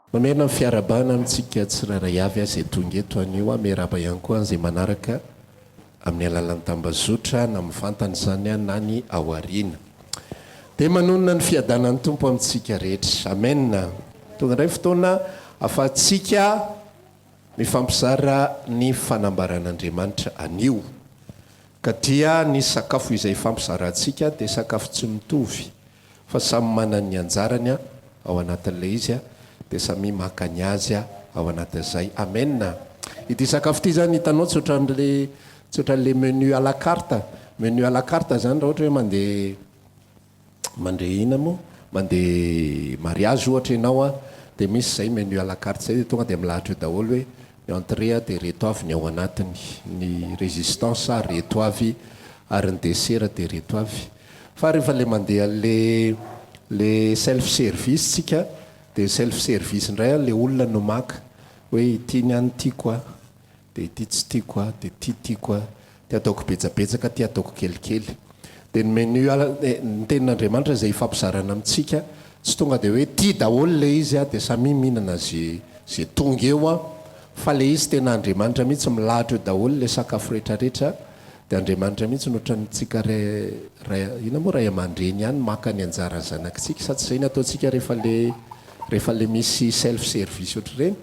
Mamerina ny fiarahabana amintsika tsirairay avy izay tonga eto anio aho. Miarahaba ihany koa an'izay manaraka amin'ny alalan'ny tambazotra na mivantana izany na ny ao aoriana. Dia manonona ny fiadanan'ny Tompo amintsika rehetra. Amen. Tonga indray ny fotoana ahafahantsika mifampizara ny fanambaran'Andriamanitra anio. Ka dia ny sakafo izay ifampizarantsika dia sakafo tsy mitovy. Fa samy manana ny anjarany ao anatin'ilay izy dia samia maka ny azy ao anatin'izay. Amen. Ity sakafo ity izany hitanao tsy ohatran'le tsy ohatran'le menu à la carte. Menu à la carte izany raha ohatra hoe mandeha mandeha inona moa? Mandeha mariage ohatra ianao an, dia misy izay menu à la carte izay dia tonga dia milahatra eo daholo hoe ny entrée dia ireto avy ny ao anatiny, ny résistance ireto avy ary ny dessert dia ireto avy. Fa rehefa le mandeha le le self service tsika de self service indray an le olona no maka hoe ity ny an tiako a de ity tsy tiako a de ty tiako a ty ataoko betsabetsaka ty ataoko kelikely de ny menu ny tenin'Andriamanitra izay ifampizarana amintsika tsy tonga de hoe ty daholo le izy a de samia mihinana ze ze tonga eo an fa le izy tena Andriamanitra mihitsy milahatra eo daholo le sakafo retraretra Dia Andriamanitra mihitsy no ohatran'ny tsika ray ray inona moa ray aman-dreny ihany maka ny anjaran'ny zanakitsika sa tsy izay ny ataontsika rehefa le rehefa le misy self service ohatr'ireny?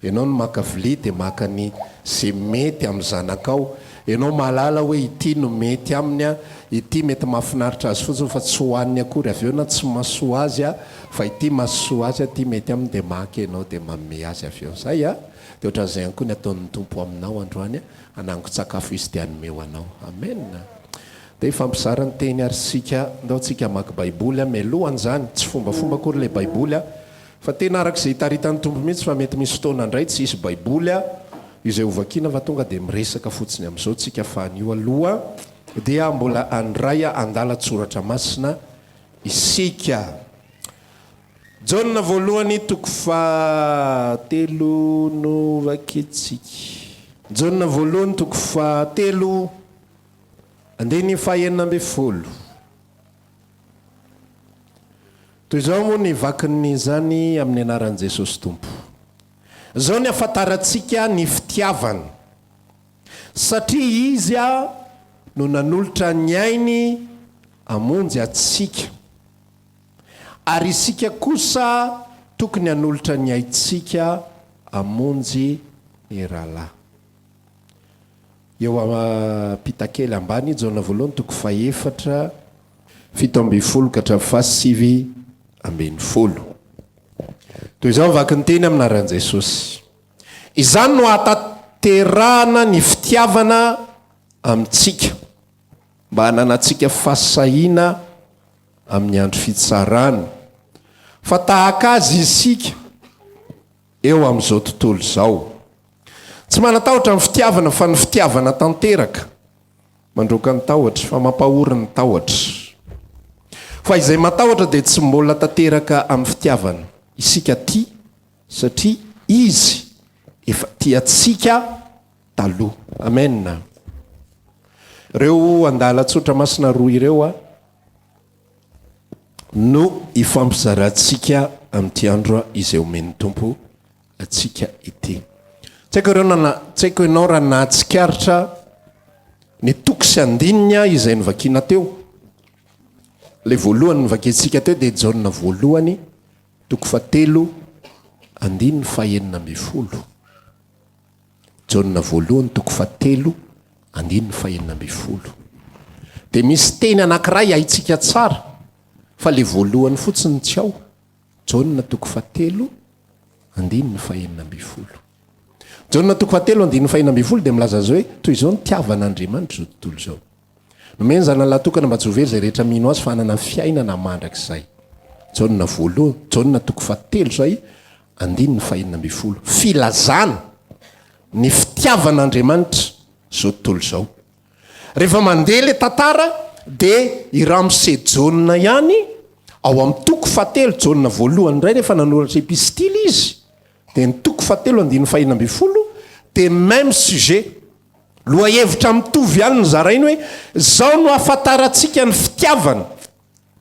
Ianao no maka vilia dia maka ny ze mety amin'ny zanakao. Ianao mahalala hoe ity no mety aminy a, ity mety mahafinaritra azy fotsiny fa tsy hohaniny akory avy eo na tsy mahasoa azy a, fa ity mahasoa azy a, ity mety aminy dia maka ianao dia manome azy avy eo. Zay a! Dia ohatran'izay ihany koa ny ataon'ny Tompo aminao androany a. Hanangon-tsakafo Izy dia hanome ho anao. Amen. Dia hifampizara ny teny ary isika. Ndao tsika hamaky Baiboly a. Mialohan'izany, tsy fombafomba akory ilay Baiboly a. Fa tena araka izay itaritan'ny Tompo mihitsy fa mety misy fotoana indray tsy hisy Baiboly a, izay hovakiana fa tonga dia miresaka fotsiny amin'izao tsika fa anio aloha dia mbola handray andalan-tsoratra masina isika. Jaona voalohany toko fahatelo no vakintsika. Jaona voalohany toko fahatelo andininy faha-16. Toy izao moa ny vakin'izany amin'ny anaran'i Jesosy Tompo. Izao ny ahafantarantsika ny fitiavana, satria Izy no nanolotra ny ainy hamonjy antsika. Ary isika kosa tokony hanolotra ny aintsika hamonjy ny rahalahy. Eo ampita kely ambany, Jaona voalohany toko fahefatra, 17 ka hatramin'ny faha-19. Toy izao ny vaky ny teny amin'ny anaran'i Jesosy. Izany no hahatanterahana ny fitiavana amintsika, mba hananantsika fahasahiana amin'ny andro fitsarana, fa tahaka azy isika eo amin'izao tontolo izao. Tsy manan-tahotra ny fitiavana, fa ny fitiavana tanteraka mandroaka ny tahotra, fa mampahory ny tahotra. Fa izay matahotra dia tsy mbola tanteraka amin'ny fitiavana. Isika tia satria Izy efa tia antsika taloha. Amen. Ireo andalan-tsotra masina roa ireo a. No hifampizarantsika amin'ity andro izay omen'ny Tompo antsika ity. Tsy haiko ireo na tsy haiko ianao raha nahatsikaritra ny toko sy andininy izay novakiana teo. Ilay voalohany novakiantsika teo dia Jaona voalohany toko fahatelo andininy fahenina ambin'ny folo. Jaona voalohany toko fahatelo andininy fahenina ambin'ny folo. Dia misy teny anankiray haintsika tsara fa le voalohany fotsiny tsy ao. Jaona toko fahatelo andininy fahenina ambin'ny folo. Jaona toko fahatelo andininy fahenina ambin'ny folo dia milaza azy hoe toy izao nitiavan'Andriamanitra izao tontolo izao. Nomeny ny Zanany lahy-tokana mba tsy ho very izay rehetra mino Azy fa hanana fiainana mandrakizay. Jaona voalohany, Jaona toko fahatelo izay andininy fahenina ambin'ny folo. Filazana ny fitiavan'Andriamanitra izao tontolo izao. Rehefa mandeha ilay tantara dia i Ramose Jaona ihany ao amin'ny toko fahatelo, Jaona voalohany indray rehefa nanoratra epistily izy dia ny toko fahatelo andininy fahenina ambin'ny folo dia même sujet. Lohahevitra mitovy ihany no zarainy hoe izao no ahafantarantsika ny fitiavana.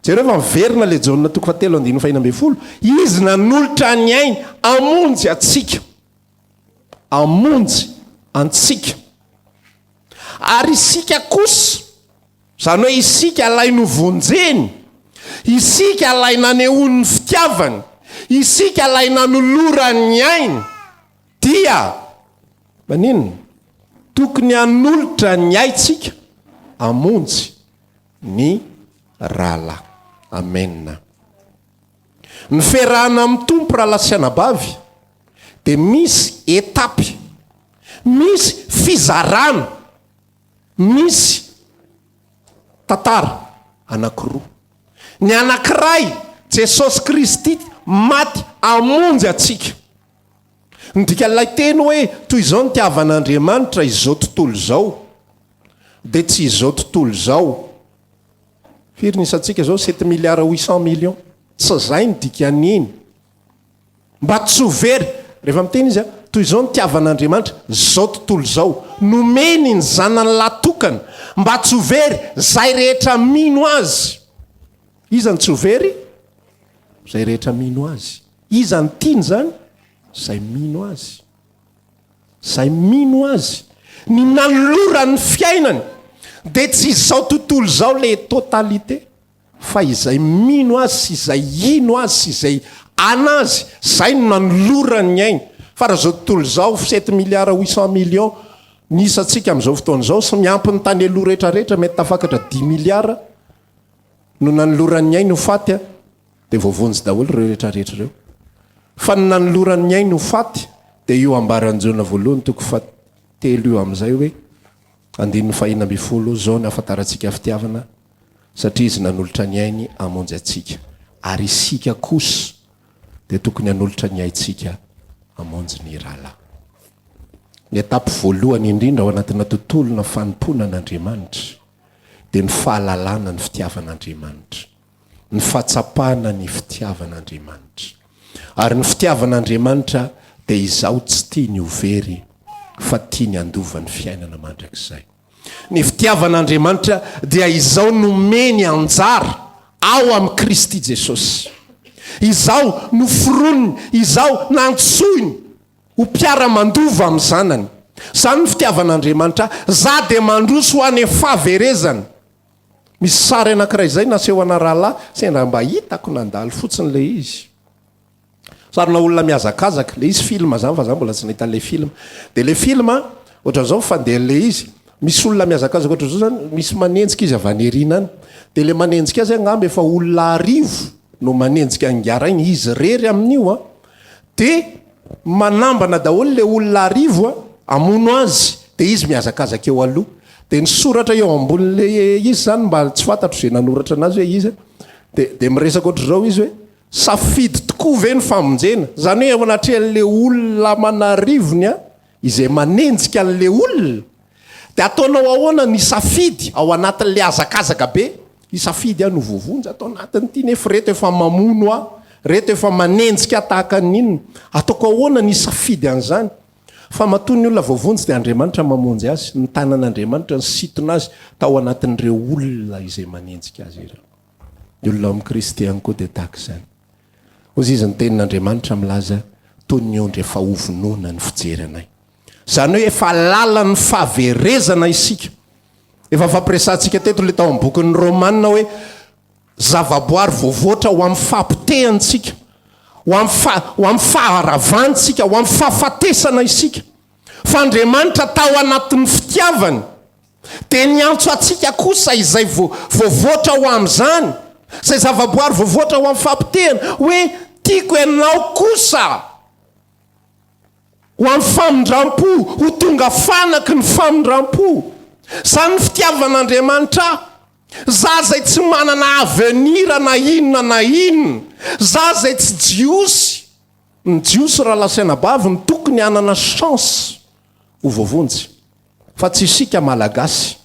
Jereo fa miverina ilay Jaona toko fahatelo andininy fahenina ambin'ny folo. Izy nanolotra ny ainy hamonjy antsika. Hamonjy antsika. Ary isika kosa, izany hoe isika ilay novonjeny, isika ilay nanehoany ny fitiavany, isika ilay nanolorany ny ainy, dia maninona? Tokony hanolotra ny aintsika hamonjy ny rahalahy. Amena. Ny fiarahana amin'ny Tompo rahalahy sy anabavy dia misy étape, misy fizarana, misy tantara anankiroa. Ny anankiray, Jesosy Kristy maty hamonjy antsika. Ny dikan'ilay teny hoe toy izao nitiavan'Andriamanitra izao tontolo izao dia tsy izao tontolo izao. Firy ny isantsika izao? Sept milliards huit cent millions. Tsy izay ny dikan'iny. Mba tsy ho very. Rehefa miteny izy, toy izao nitiavan'Andriamanitra izao tontolo izao. Nomeny ny zanany lahy tokana mba tsy ho very izay rehetra mino azy. Iza no tsy ho very? Izay rehetra mino azy. Iza no tiany izany? Izay mino Azy. Izay mino Azy. Ny nanolorany ny fiainany dia tsy izao tontolo izao le totalité fa izay mino Azy sy izay hino Azy sy izay an'Azy, izay no nanolorany ny ainy. Fa raha izao tontolo izao, sept milliards huit cent millions ny isantsika amin'izao fotoana izao sy miampy ny tany aloha rehetra rehetra mety tafakatra dix milliards no nanolorany ny ainy ho faty. Dia voavonjy daholo ireo rehetra rehetra ireo. Fa ny nanolorany ny ainy ho faty dia io ambaran'i Jaona voalohany toko fahatelo io amin'izay hoe, andininy fahenina ambin'ny folo, Izao no ahafantarantsika fitiavana, satria Izy nanolotra ny ainy hamonjy antsika, ary isika kosa dia tokony hanolotra ny aintsika hamonjy ny rahalahy. Ny étape voalohany indrindra ao anatina tontolona fanompoana an'Andriamanitra dia ny fahalalana ny fitiavan'Andriamanitra. ny fahatsapana ny fitiavan'Andriamanitra. Ary ny fitiavan'Andriamanitra dia izaho tsy tiany ho very fa tiany handova ny fiainana mandrakizay. Ny fitiavan'Andriamanitra dia izao nomeny anjara ao amin'i Kristy Jesosy. Izaho noforoniny, izaho nantsoiny ho mpiara-mandova amin'ny Zanany. Izany ny fitiavan'Andriamanitra ahy. Za dia mandroso ho any amin'ny fahaverezana. Misy sary anankiray izay naseho ana rahalahy, sendra mba hitako nandalo fotsiny ilay izy. Sarina olona mihazakazaka, ilay izy film izany fa za mbola tsy nahita an'ilay film. Dia ilay film, ohatran'izao ny fandehan'ilay izy, misy olona mihazakazaka ohatran'izao izany, misy manenjika izy avy any aoriana any. Dia ilay manenjika azy angamba efa olona arivo no manenjika an'i Rainy, izy irery amin'io an. Dia manambana daholo ilay olona arivo an, hamono azy, dia izy mihazakazaka eo aloha. Dia ny soratra eo ambonin'ilay izy izany mba tsy fantatro izay nanoratra anazy hoe iza, dia dia miresaka ohatr'izao izy hoe, safidy tokoa ve ny famonjena? Izany hoe eo anatrehan'ilay olona aman'arivony an, izay manenjika an'ilay olona, dia ataonao ahoana ny hisafidy ao anatin'ilay hazakazaka be? Hisafidy aho ny ho voavonjy ato anatin'ity nefa ireto efa mamono ahy, ireto efa manenjika ahy tahaka ny inona? Ataoko ahoana ny hisafidy an'izany? Fa matoa ny olona voavonjy dia Andriamanitra mamonjy azy, ny tanan'Andriamanitra nisintona azy tao anatin'ireo olona izay manenjika azy ireo. Ny olona ao amin'i Kristy ihany koa dia tahaka izany. Hoy izy ny tenin'Andriamanitra milaza toy ny ondry efa hovonoina ny fijery anay. Izany hoe efa lalan'ny fahaverezana isika. Efa nifampiresahantsika teto ilay tao amin'ny bokin'ny Romana hoe Zavaboary voavoatra ho amin'ny fahapotehantsika, ho amin'ny fa, ho amin'ny faharavantsika, ho amin'ny fahafatesana isika. Fa Andriamanitra tao anatin'ny fitiavany dia niantso antsika kosa izay vo, voavoatra ho amin'izany, izay zavaboary voavoatra ho amin'ny fahapotehana, hoe tiako ianao kosa ho amin'ny famindram-po, ho tonga fanaky ny famindram-po. Izany ny fitiavan'Andriamanitra ahy. Za zay tsy manana avenir na inona na inona, za zay tsy jiosy, ny jiosy rahalahy sy anabavy no tokony hanana chance ho voavonjy fa tsy isika malagasy,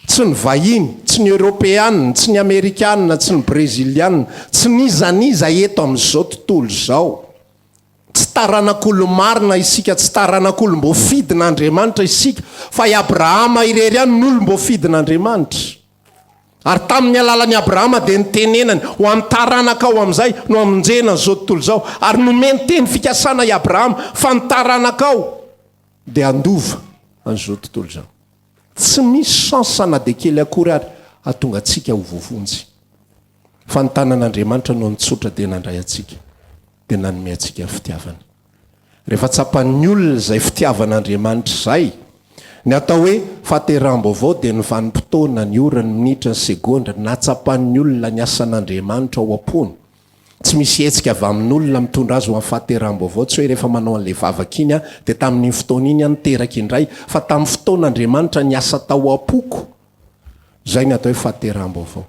tsy ny vahiny, tsy ny europeana, tsy ny amerikana, tsy ny breziliana, tsy n'iza n'iza eto amin'izao tontolo izao. Tsy taranak'olo-marina isika, tsy taranak'olom-boafidin'Andriamanitra isika, fa i Abrahama irery ihany no olom-boafidin'Andriamanitra. Ary tamin'ny alalan'i Abrahama dia nitenenany, Ho an'ny taranakao amin'izay no hamonjena an'izao tontolo izao. Ary nomeny teny fikasana i Abrahama fa ny taranakao dia handova an'izao tontolo izao. Tsy misy chance na dia kely akory ary hahatonga antsika ho voavonjy. Fa ny tanan'Andriamanitra no nitsotra dia nandray antsika, dia nanome antsika ny fitiavany. Rehefa tsapan'ny olona izay fitiavan'Andriamanitra izay, ny atao hoe fahateraham-baovao dia ny vanim-potoana, ny ora, ny minitra, ny segondra, nahatsapan'ny olona ny asan'Andriamanitra ao am-pony. Tsy misy hetsika avy amin'olona mitondra azy ho amin'ny fahateraham-baovao, tsy hoe rehefa manao an'ilay vavaka iny aho dia tamin'iny fotoana iny aho niteraka indray, fa tamin'ny fotoana Andriamanitra niasa tao am-poko. Izay ny atao hoe fahateraham-baovao.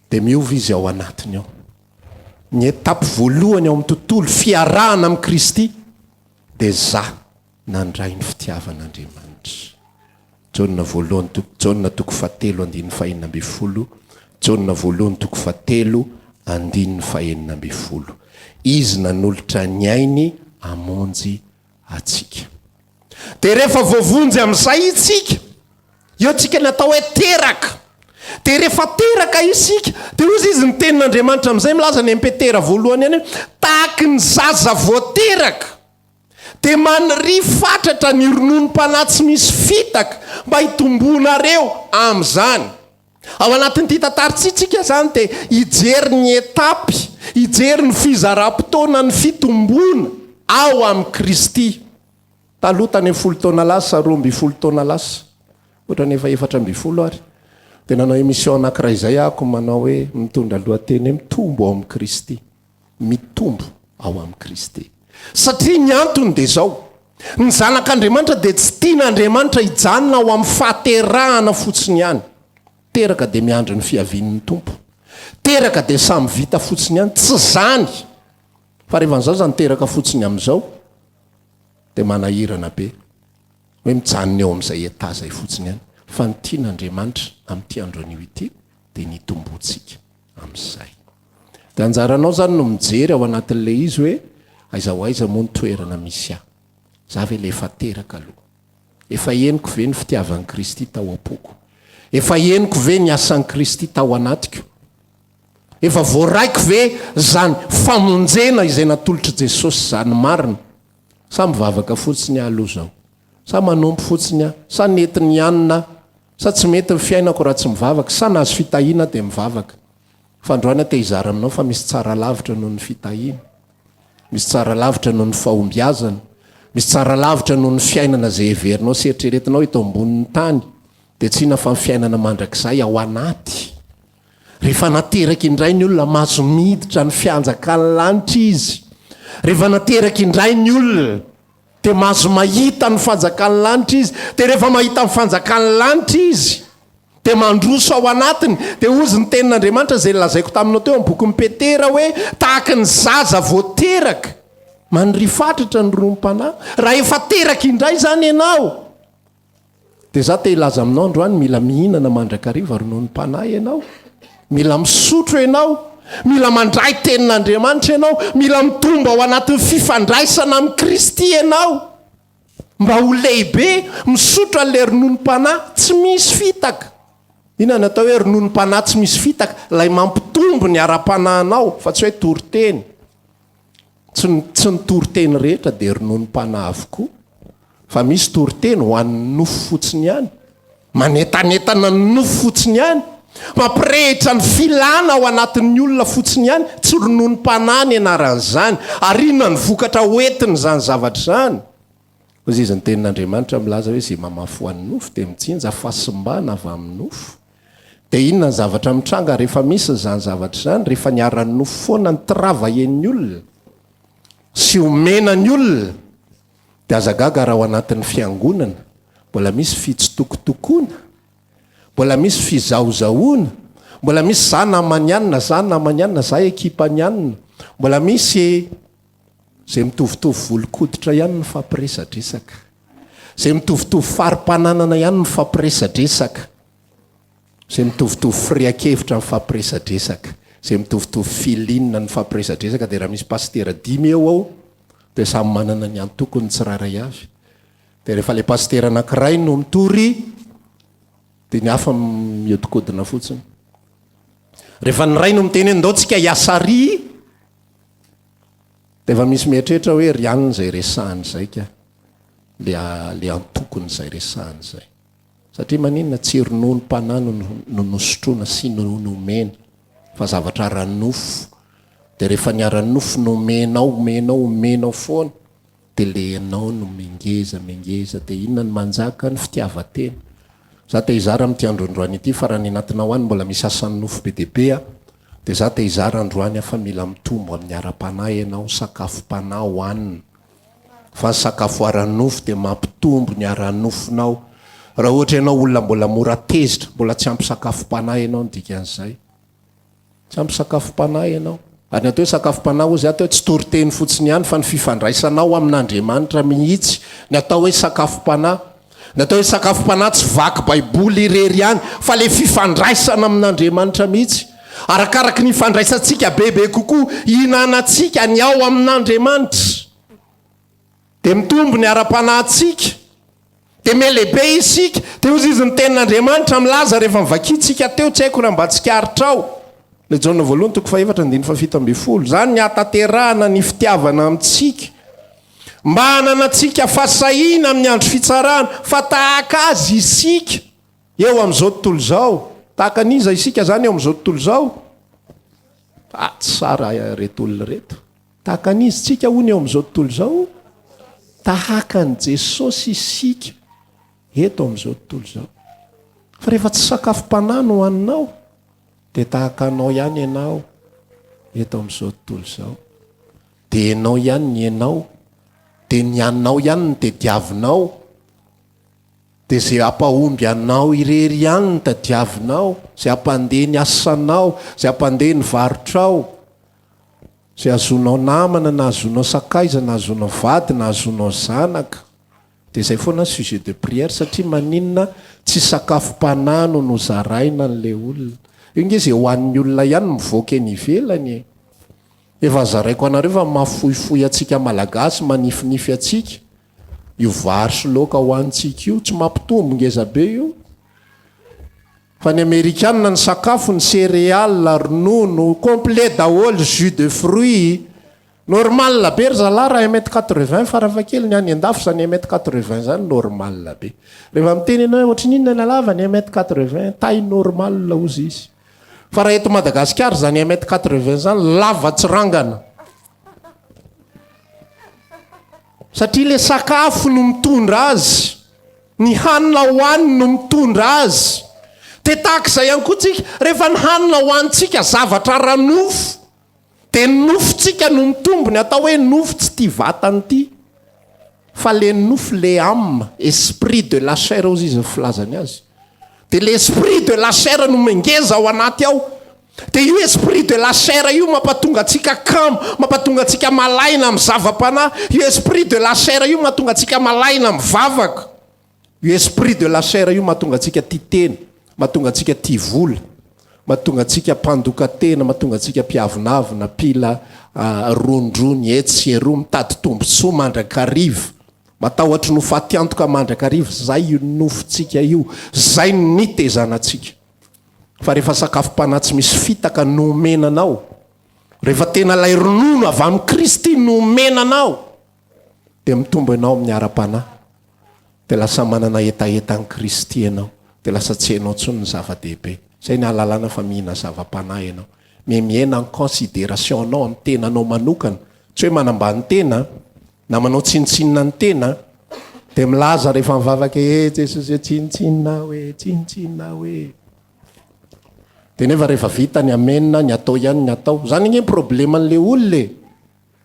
Dia miova izy ao anatiny ao. Ny étape voalohany ao amin'ny tontolo fiarahana amin'i Kristy dia za nandray ny fitiavan'Andriamanitra. Jaona voalohany toko Jaona toko fahatelo andininy fahenina ambin'ny folo Jaona voalohany toko fahatelo andininy fahenina ambin'ny folo. Izy nanolotra ny ainy hamonjy antsika. Dia rehefa voavonjy amin'izay isika, eo tsika ny atao hoe teraka. Dia rehefa teraka isika, dia hozy izy ny tenin'Andriamanitra amin'izay milaza ny amin'i Petera voalohany ihany hoe, tahaky ny zaza voateraka, dia maniria fatratra ny rononom-panahy tsy misy fitaka mba hitomboanareo amin'izany. Ao anatin'ity tantarintsika izany dia hijery ny etapy, hijery ny fizaram-potoana ny fitomboana ao amin'i Kristy. Taloha tany amin'ny folo taona lasa, 12 taona lasa, ohatran'ny efa 14 ary, dia nanao émission anankiray izay aho manao hoe mitondra lohateny hoe mitombo ao amin'i Kristy. Mitombo ao amin'i Kristy. Satria ny antony dia izao, ny zanak'Andriamanitra dia tsy tian'Andriamanitra hijanona ao amin'ny fahaterahana fotsiny ihany. Teraka dia miandry ny fiavian'ny Tompo. Teraka dia samy vita fotsiny ihany. Tsy izany! Fa rehefa ny zaza no teraka fotsiny amin'izao dia manahirana be hoe mijanona eo amin'izay état izay fotsiny ihany. Fa ny tian'Andriamanitra amin'ity andro anio ity dia ny hitomboantsika amin'izay. Dia anjaranao izany no mijery ao anatin'ilay izy hoe aiza ho aiza moa ny toerana misy ahy. Za ve ilay efa teraka aloha? Efa henoko ve ny fitiavan'i Kristy tao am-poko? Efa henoko ve ny asan'i Kristy tao anatiko? Efa voaraiko ve izany famonjena izay natolotr'i Jesosy izany marina? Sa mivavaka fotsiny aho aloha izao? Sa manompo fotsiny aho? Sa nety nianina aho? Sa tsy mety ny fiainako raha tsy mivavaka? Sa nahazo fitahiana aho dia mivavaka? Fa androany aho te hizara aminao fa misy tsara lavitra noho ny fitahiana. Misy tsara lavitra noho ny fahombiazana. Misy tsara lavitra noho ny fiainana izay heverinao sy eritreretinao eto ambonin'ny tany. Dia tsy inona fa ny fiainana mandrakizay ao anaty. Rehefa nateraka indray ny olona, mahazo miditra ny fianjakan'ny lanitra izy. Rehefa nateraka indray ny olona, dia mahazo mahita ny fanjakan'ny lanitra izy. Dia rehefa mahita ny fanjakan'ny lanitra izy, dia mandroso ao anatiny. Dia hozy ny tenin'Andriamanitra izay nolazaiko taminao teo amin'ny bokin'i Petera hoe, tahaka ny zaza vao teraka, maniria fatratra ny rohom-panahy. Raha efa teraka indray izany ianao, Dia za te hilaza aminao androany mila mihinana mandrakariva rononom-panahy ianao, mila misotro ianao, mila mandray tenin'Andriamanitra ianao, mila mitombo ao anatin'ny fifandraisana amin'i Kristy ianao mba ho lehibe, misotro an'ilay rononom-panahy tsy misy fitaka. Inona ny atao hoe rononom-panahy tsy misy fitaka? Ilay mampitombo ny ara-panahinao fa tsy hoe toriteny. Tsy ny tsy ny toriteny rehetra dia rononom-panahy avokoa, fa misy toriteny ho an'ny nofo fotsiny ihany, manentanentana ny nofo fotsiny ihany, mampirehitra ny filana ao anatin'ny olona fotsiny ihany, tsy rononom-panahy ny anaran'izany, ary inona ny vokatra hoentin'izany zavatra izany? Hoy izy, ny tenin'Andriamanitra milaza hoe izay mamafy ho an'ny nofo dia mijinja fahasimbana avy amin'ny nofo. Dia inona ny zavatra mitranga rehefa misy izany zavatra izany? Rehefa niharan'ny nofo foana ny travailler-n'ny olona sy omena ny olona dia aza gaga raha ao anatin'ny fiangonana mbola misy fitsitokotokoana, mbola misy fizahozahoana, mbola misy za naman'i anona, za naman'i anona, za ekipan'i anona, mbola misy Izay mitovitovy volon-koditra ihany mifampiresadresaka. Izay mitovitovy fari-pananana ihany mifampiresadresaka. Izay mitovitovy firehan-kevitra mifampiresadresaka. Izay mitovitovy feeling mifampiresadresaka dia raha misy pasitera dimy eo ao dia samy manana ny antokony tsirairay avy. Dia rehefa ilay pasitera anankiray no mitory. Dia ny hafa mihodinkodina fotsiny. Rehefa ny ray no miteny hoe ndao tsika hiasa ary, dia efa misy mieritreritra hoe ry anona izay resahany izay ka. Le le antokony izay resahany izay. Satria maninona? Tsy rononom-panahy no no nosotroina sy no nomena fa zavatra ara-nofo. Dia rehefa ny ara-nofo no omenao, omenao, omenao foana dia le ianao no mingeza, mingeza. Dia inona no manjaka? Ny fitiavan-tena. Za te hizara amin'ity andro androany ity fa raha ny anatinao any mbola misy asan'ny nofo be dia be a, dia za te hizara androany aho fa mila mitombo amin'ny ara-panahy ianao, sakafom-panahy hohanina. Fa ny sakafo ara-nofo dia mampitombo ny ara-nofonao. Raha ohatra ianao olona mbola mora tezitra, mbola tsy ampy sakafom-panahy ianao ny dikan'izay. Tsy ampy sakafom-panahy ianao. Ary ny atao hoe sakafom-panahy hozy aho teo tsy toriteny fotsiny ihany fa ny fifandraisanao amin'Andriamanitra mihitsy ny atao hoe sakafom-panahy. Ny atao hoe sakafom-panahy tsy vaky baiboly irery ihany fa le fifandraisana amin'Andriamanitra mihitsy. Arakaraky ny ifandraisantsika bebe kokoa hihinanantsika ny ao amin'Andriamanitra dia mitombo ny ara-panahintsika, dia mihalehibe isika. Dia hozy izy ny tenin'Andriamanitra milaza rehefa novakintsika teo, tsy haiko raha mba tsikaritrao, ilay Jaona voalohany toko fahefatra andininy fahafito ambin'ny folo, izany ny hahatanterahana ny fitiavana amintsika. Mba hananantsika fahasahiana amin'ny andro fitsarana, fa tahaka Azy isika eo amin'izao tontolo izao. Tahaka an'iza isika izany eo amin'izao tontolo izao? Ah, tsara ireto olona ireto. Tahaka an'iza isika hono eo amin'izao tontolo izao? Tahaka an'i Jesosy isika eto amin'izao tontolo izao. Fa rehefa tsy sakafom-panahy no haninao, dia tahaka anao ihany ianao eto amin'izao tontolo izao. Dia enao ihany ny enao, dia ny anao ihany no tediavinao, dia izay hampahomby anao irery ihany no tadiavinao, izay hampandeha ny asanao, izay hampandeha ny varotrao, izay hahazoanao namana, na hahazoanao sakaiza, na hahazoanao vady, na hahazoanao zanaka. Dia izay foana ny sujet de prière satria maninona tsy sakafom-panahy no nozaraina an'ilay olona. Io nge izay hohanin'ny olona ihany mivoaka eny ivelany e. Efa zaraiko anareo fa mahafohifohy antsika Malagasy, manifinify antsika io vary sy laoka hohanintsika io, tsy mampitombo ngeza be io. Fa ny Amerikana ny sakafony, céréales, ronono, complet daholo, jus de fruits, normal be ry zalahy raha un mètre quatre-vingt farafahakeliny, any an-dafy zany un mètre quatre-vingt zany normal be. Rehefa miteny ianao hoe ohatrin'ny inona ny halavany, un mètre quatre-vingt, taille normale hozy izy. Fa raha eto Madagasikara izany un mètre quatre-vingt izany lava tsy rangana. Satria le sakafo no mitondra azy, ny hanina hohaniny no mitondra azy. Dia tahaka izay ihany koa tsika, rehefa ny hanina hohanintsika zavatra ara-nofo, Dia ny nofontsika no mitombo, ny atao hoe nofo tsy ity vatana ity fa le nofo, le âme, esprit de la chair hozy izy ny filazany azy. Dia le esprit de la chair no mingeza ao anaty ao. Dia io esprit de la chair io mampatonga antsika kamo, mampatonga antsika malaina amin'ny zava-panahy. Io esprit de la chair io mahatonga antsika malaina mivavaka. Io esprit de la chair io mahatonga antsika tia tena, mahatonga antsika tia vola, mahatonga antsika mpandoka tena, mahatonga antsika mpiavonavona, mpila rondrony etsy sy eroa, mitady tombontsoa mandrakariva, matahotra ny ho faty antoka mandrakariva, zay io nofontsika io, zay no nitezana antsika. Fa rehefa sakafom-panahy tsy misy fitaka no omena anao, rehefa tena ilay ronono avy amin'i Kristy no omena anao, dia mitombo ianao amin'ny ara-panahy, dia lasa manana hetaheta an'i Kristy ianao, dia lasa tsy hainao intsony ny zava-dehibe. Izay ny ahalalana fa mihina zava-panahy ianao. Miha-mihena ny consideration anao amin'ny tenanao manokana, tsy hoe manambany tena na manao tsinontsinona ny tena, dia milaza rehefa mivavaka e Jesosy e tsinontsinona aho e, tsinontsinona aho e. Dia nefa rehefa vita ny amen, ny atao ihany ny atao. Izany ange ny probleman'ilay olona e.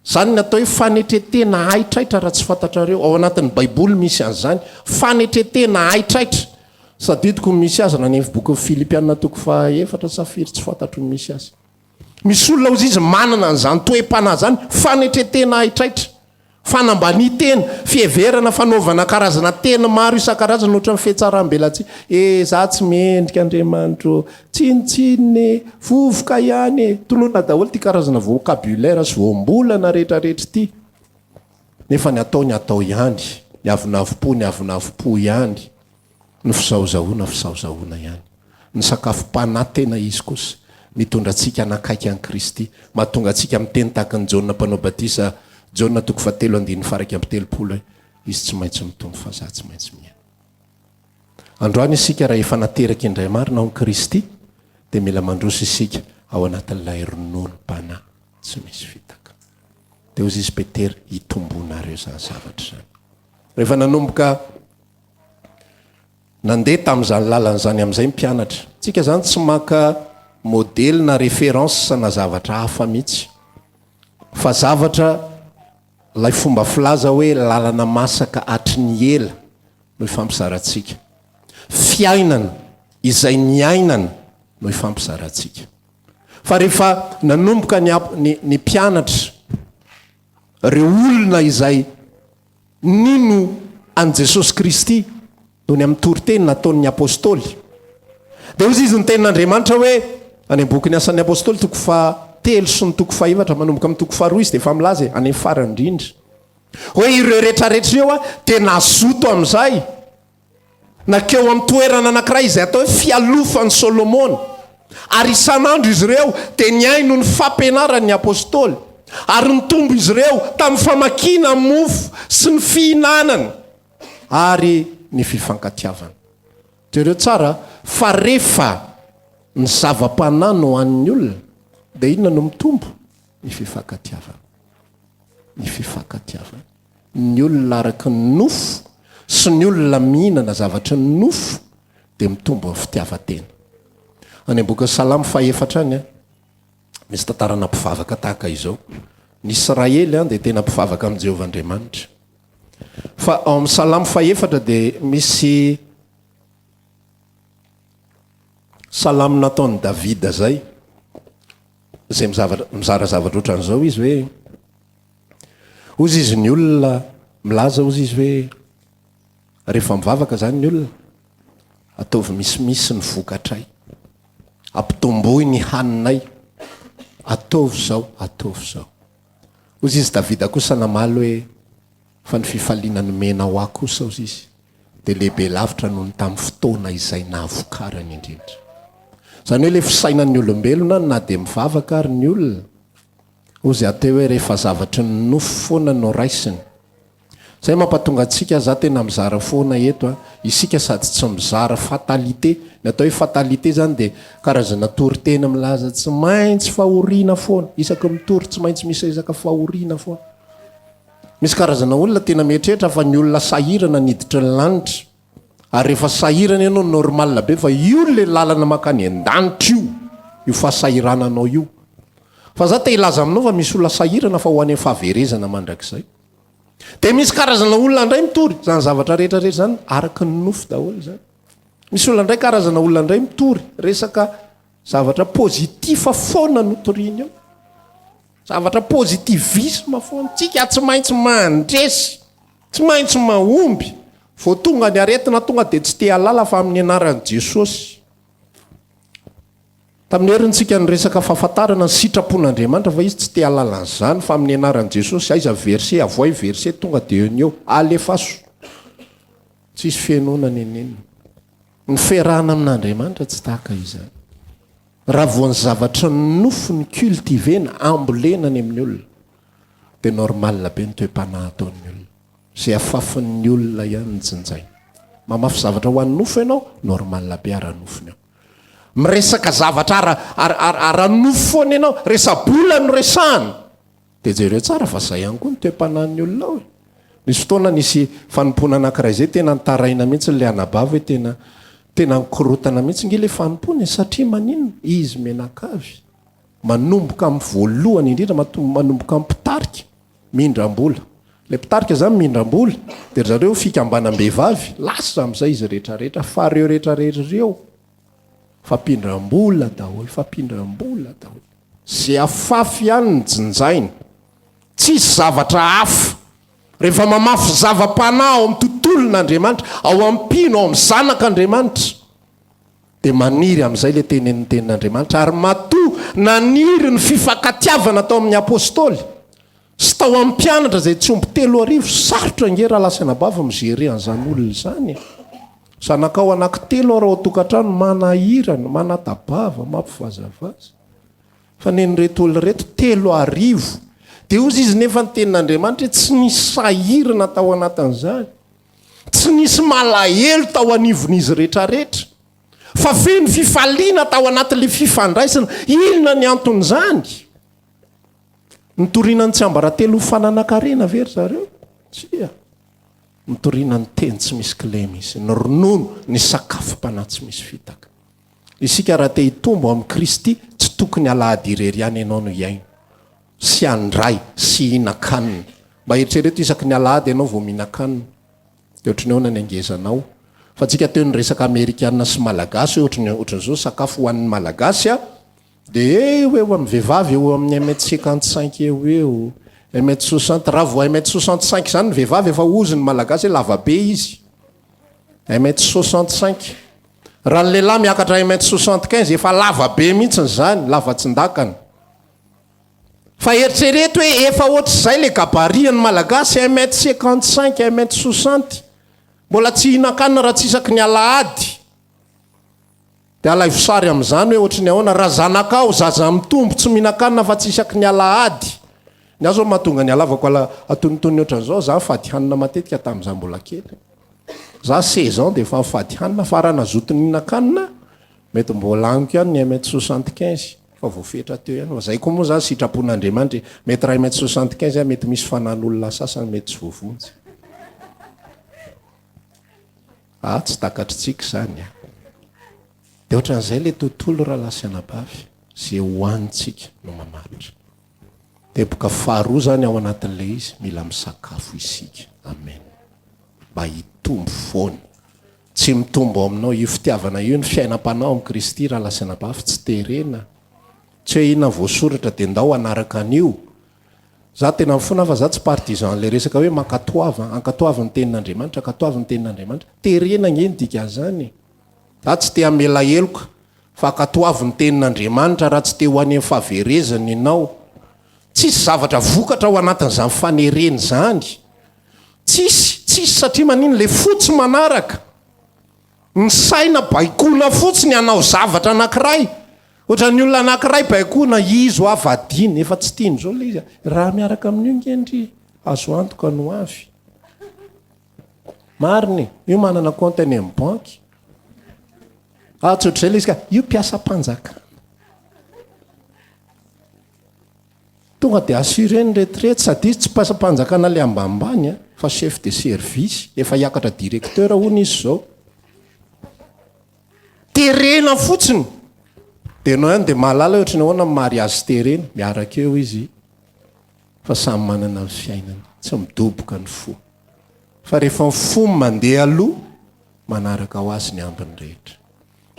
Izany ny atao hoe fanetretena haitraitra raha tsy fantatrareo. Ao anatin'ny baiboly misy an'izany. Fanetretena haitraitra. Tadidiko ny misy azy raha ny bokin'ny Filipiana toko faha efatra sa firy tsy fantatro ny misy azy. Misy olona hozy izy manana an'izany toe-panahy izany, fanetretena haitraitra. Fanambanian-tena, fiheverana fanaovana karazana teny maro isan-karazany ohatran'ny fihatsaram-belatsihy. Eh, za tsy mendrika Andriamanitra ô, tsinontsinona e, vovoka ihany e. Tononina daholo ity karazana vocabulaire sy voambolana rehetrarehetra ity. Nefa ny atao ny atao ihany, ny avonavom-po ny avonavom-po ihany. Ny fizahozahoana fizahozahoana ihany. Ny sakafom-panahy tena izy kosa mitondra antsika hanakaiky an'i Kristy, mahatonga antsika miteny tahaka an'i Jaona Mpanao Batisa, Jaona toko fahatelo andininy faha-31 hoe, Izy tsy maintsy mitombo fa izaho tsy maintsy mihena. Androany isika raha efa nateraka indray marina ao amin'i Kristy dia mila mandroso isika ao anatin'ilay rononom-panahy tsy misy fitaka. Dia hozy izy Petera, hitombonareo izany zavatra izany. Rehefa nanomboka nandeha tamin'izany lalana izany amin'izay ny mpianatra. Tsika izany tsy maka modely na référence na zavatra hafa mihitsy. Fa zavatra ilay fomba filaza hoe lalana masaka hatry ny ela no ifampizarantsika. Fiainana izay niainana no ifampizarantsika. Fa rehefa nanomboka ny, ny, ny mpianatra, ireo olona izay nino an'i Jesosy Kristy noho ny amin'ny toriteny nataon'ny Apostoly, dia hoy izy ny tenin'Andriamanitra hoe, any amin'ny bokin'ny Asan'ny Apostoly toko fahatelo sy ny toko fahefatra, manomboka amin'ny toko faharoa izy dia efa milaza e, any amin'ny farany indrindra, hoe ireo rehetrarehetra ireo dia nazoto amin'izay. Nankeo amin'ny toerana anankiray izay atao hoe Fialofan'i Solomona, ary isan'andro izy ireo dia nihaino ny fampianaran'ny apostoly, ary nitombo izy ireo tamin'ny famakiana mofo sy ny fihinanana ary ny fifankatiavana. Jereo tsara fa rehefa ny zava-panahy no hanin'ny olona, dia inona no mitombo? Ny fifankatiavana. Ny fifankatiavana. Ny olona araka ny nofo sy ny olona mihinana zavatry ny nofo dia mitombo ny fitiavan-tena. Any am-bokin'ny Salamo fahefatra any, misy tantarana mpivavaka tahaka izao. Ny Israely dia tena mpivavaka amin'i Jehovah Andriamanitra. Fa ao amin'ny Salamo fahefatra dia misy salamo nataon'i Davida izay, izay mizara zavatra ohatran'izao izy hoe, Hozy izy ny olona milaza hozy izy hoe rehefa mivavaka zany ny olona ataovy misimisy ny vokatray, ampitomboy ny haninay, ataovy zao, ataovy zao. Hozy izy Davida kosa namaly hoe fa ny fifaliana nomenao ahy kosa hozy izy dia lehibe lavitra noho ny tamin'ny fotoana izay nahavokarany indrindra. Izany hoe ilay fisainan'ny olombelona na dia mivavaka ary ny olona Hozy aho teo hoe rehefa zavatry ny nofo foana no raisiny. Zay mampatonga antsika, za tena mizara foana eto a, isika sady tsy mizara fatalité, ny atao hoe fatalité zany dia karazana toriteny milaza tsy maintsy fahoriana foana, isaky mitory tsy maintsy misy resaka fahoriana foana. Misy karazana olona tena mieritreritra fa ny olona sahirana niditra ny lanitra. Ary rehefa sahirana ianao normal be fa io le lalana makany an-danitra io, io fahasahirananao io. Fa za te hilaza aminao fa misy olona sahirana fa ho any amin'ny fahaverezana mandrakizay. Dia misy karazana olona indray mitory, izany zavatra rehetra rehetra izany araka ny nofo daholo izany. Misy olona indray karazana olona indray mitory resaka zavatra positif foana no toriany eo. Zavatra positivisme foana. Tsika tsy maintsy mandresy. Tsy maintsy mahomby. Vao tonga ny aretina tonga dia tsy te hahalala fa amin'ny anaran'i Jesosy. Tamin'ny heriny tsika niresaka fahafantarana ny sitrapon'Andriamanitra fa izy tsy te hahalala an'izany fa amin'ny anaran'i Jesosy. Aiza verset, avoay verset tonga dia eo ny eo. Alefaso. Tsisy fihenoana n'inon'inona. Ny fiarahana amin'Andriamanitra tsy tahaka izany. Raha vao ny zavatry ny nofo no cultiver-na, ambolena any amin'ny olona, dia normal be ny toe-panahy ataon'ny olona. Izay afafin'ny olona ihany no jinjaina. Mamafy zavatra ho an'ny nofo ianao, normal be ara-nofo ny ao. Miresaka zavatra ara, ara, ara, ara-nofo foana ianao, resa-bola no resahana. Dia jereo tsara fa zay ihany koa ny toe-panahin'ny olona ao e. Nisy fotoana nisy fanompoana anankiray zay tena nitaraina mihitsy ilay anabavy hoe tena tena nikorotana mihitsy nge ilay fanompoana e, satria maninona? Izy mianakavy manomboka amin'ny voalohany indrindra manomboka amin'ny mpitarika mindram-bola. Ilay mpitarika zany mindram-bola dia ry zareo fikambanam-behivavy lasa amin'izay izy rehetrarehetra fa ireo rehetrarehetra ireo fampindram-bola daholo, fampindram-bola daholo. Ze afafy ihany ny jinjaina. Tsisy zavatra hafa. Rehefa mamafy zava-panahy ao amin'ny tontolon'Andriamanitra, ao amin'ny mpino, ao amin'ny zanak'Andriamanitra, dia maniry amin'izay ilay tenenin'ny tenin'Andriamanitra. Ary matoa naniry ny fifankatiavana tao amin'ny Apostoly sy tao amin'ny mpianatra izay tsy omby 3000, sarotra ange rahalahy sy anabavy mi-gérer an'izany olona izany e. Zanakao anankitelo ary ao an-tokantrano manahirana, manatabava, mampivazavaza. Fa nen'ireto olona ireto 3000. Dia hozy izy nefa ny tenin'Andriamanitra hoe tsy nisy sahirana tao anatin'izany. Tsy nisy malahelo tao anivon'izy rehetrarehetra. Fa feno fifaliana tao anatin'ilay fifandraisana. Inona ny anton'izany? Nitoriana ny tsiambaratelo ho fananan-karena ve ry zareo? Tsia. Nitoriana ny teny tsy misy kilema izy, ny ronono, ny sakafom-panahy tsy misy fitaka. Isika raha te hitombo amin'i Kristy, tsy tokony alahady irery ihany ianao no hihaino, sy handray, sy hihinan-kanina. Mba eritrereto isaky ny alahady ianao vao mihinan-kanina. Dia ohatry ny ahoana ny hangezanao? Fa tsika teo niresaka amerikana sy malagasy hoe ohatry ny ohatran'izao sakafo hohanin'ny malagasy a! Dia eo eo amin'ny vehivavy eo amin'ny un mètre 55 eo ho eo, un mètre 60, raha vao un mètre 65 izany ny vehivavy efa hozy ny malagasy hoe lava be izy. Un mètre 65. Raha ny lehilahy miakatra un mètre 75 efa lava be mihitsy izany, lava tsindakana. Fa eritrereto hoe efa ohatr'izay le gabarit an'ny malagasy, un mètre 55, un mètre 60. Mbola tsy hihinan-kanina raha tsy isaky ny alahady. Dia alaivo sary amin'izany hoe ohatry ny ahoana raha zanakao, zaza mitombo, tsy mihinan-kanina fa tsy isaky ny alahady. Ny ahy izao mahatonga ny halavako ala antonontonony ohatran'izao, za nifady hanina matetika tamin'izaho mbola kely. Za 16 ans dia efa nifady hanina fa raha nazoto nihinan-kanina mety mbola amiko ihany ny un mètre 75 fa voafetra teo ihany. Fa zay koa moa zany sitrapon'Andriamanitra e. Mety raha un mètre 75 aho mety misy fanan'olona sasany mety tsy voavonjy. Ah tsy takatritsika izany a! Dia ohatran'izay ilay tontolo rahalahy sy anabavy, izay hohanintsika no mamaritra. Teboka faharoa izany ao anatin'ilay izy, mila misakafo isika. Amen. Mba hitombo foana. Tsy mitombo ao aminao io fitiavana io ny fiainam-panahy ao amin'i Kristy rahalahy sy anabavy, tsy terena. Tsy hoe inona voasoratra dia ndao hanaraka an'io. Za tena mifona aho fa za tsy partisan le resaka hoe mankatoava, ankatoavy ny tenin'Andriamanitra, ankatoavy ny tenin'Andriamanitra. Terena ange ny dikan'izany e. Za tsy te hamela heloka fa ankatoavy ny tenin'Andriamanitra raha tsy te ho any amin'ny fahaverezana ianao. Tsisy zavatra vokatra ao anatin'izany fanerena izany. Tsisy, tsisy satria manino? Le fo tsy manaraka. Ny saina baikoana fotsiny hanao zavatra anankiray. Ohatran'ny olona anankiray baikoana izy hoa vadiany, efa tsy tiany izao ilay izy. Raha miaraka amin'io nge ndry, azo antoka ny ho avy. Marina e, io manana compte any amin'ny banky. Ah, tsy ohatr'izay ilay izy ka, io mpiasam-panjakana. Tonga dia assurer ny retraite, sady izy tsy mpiasam-panjakana ilay ambanimbany a, fa chef de service, efa hiakatra directeur hono izy izao. Terena fotsiny! Dia enao ihany dia mahalala hoe ohatry ny ahoana ny mariage terena, miaraka eo izy fa samy manana ny fiainany, tsy midoboka ny fo. Fa rehefa ny fo mandeha aloha, manaraka ho azy ny ambiny rehetra.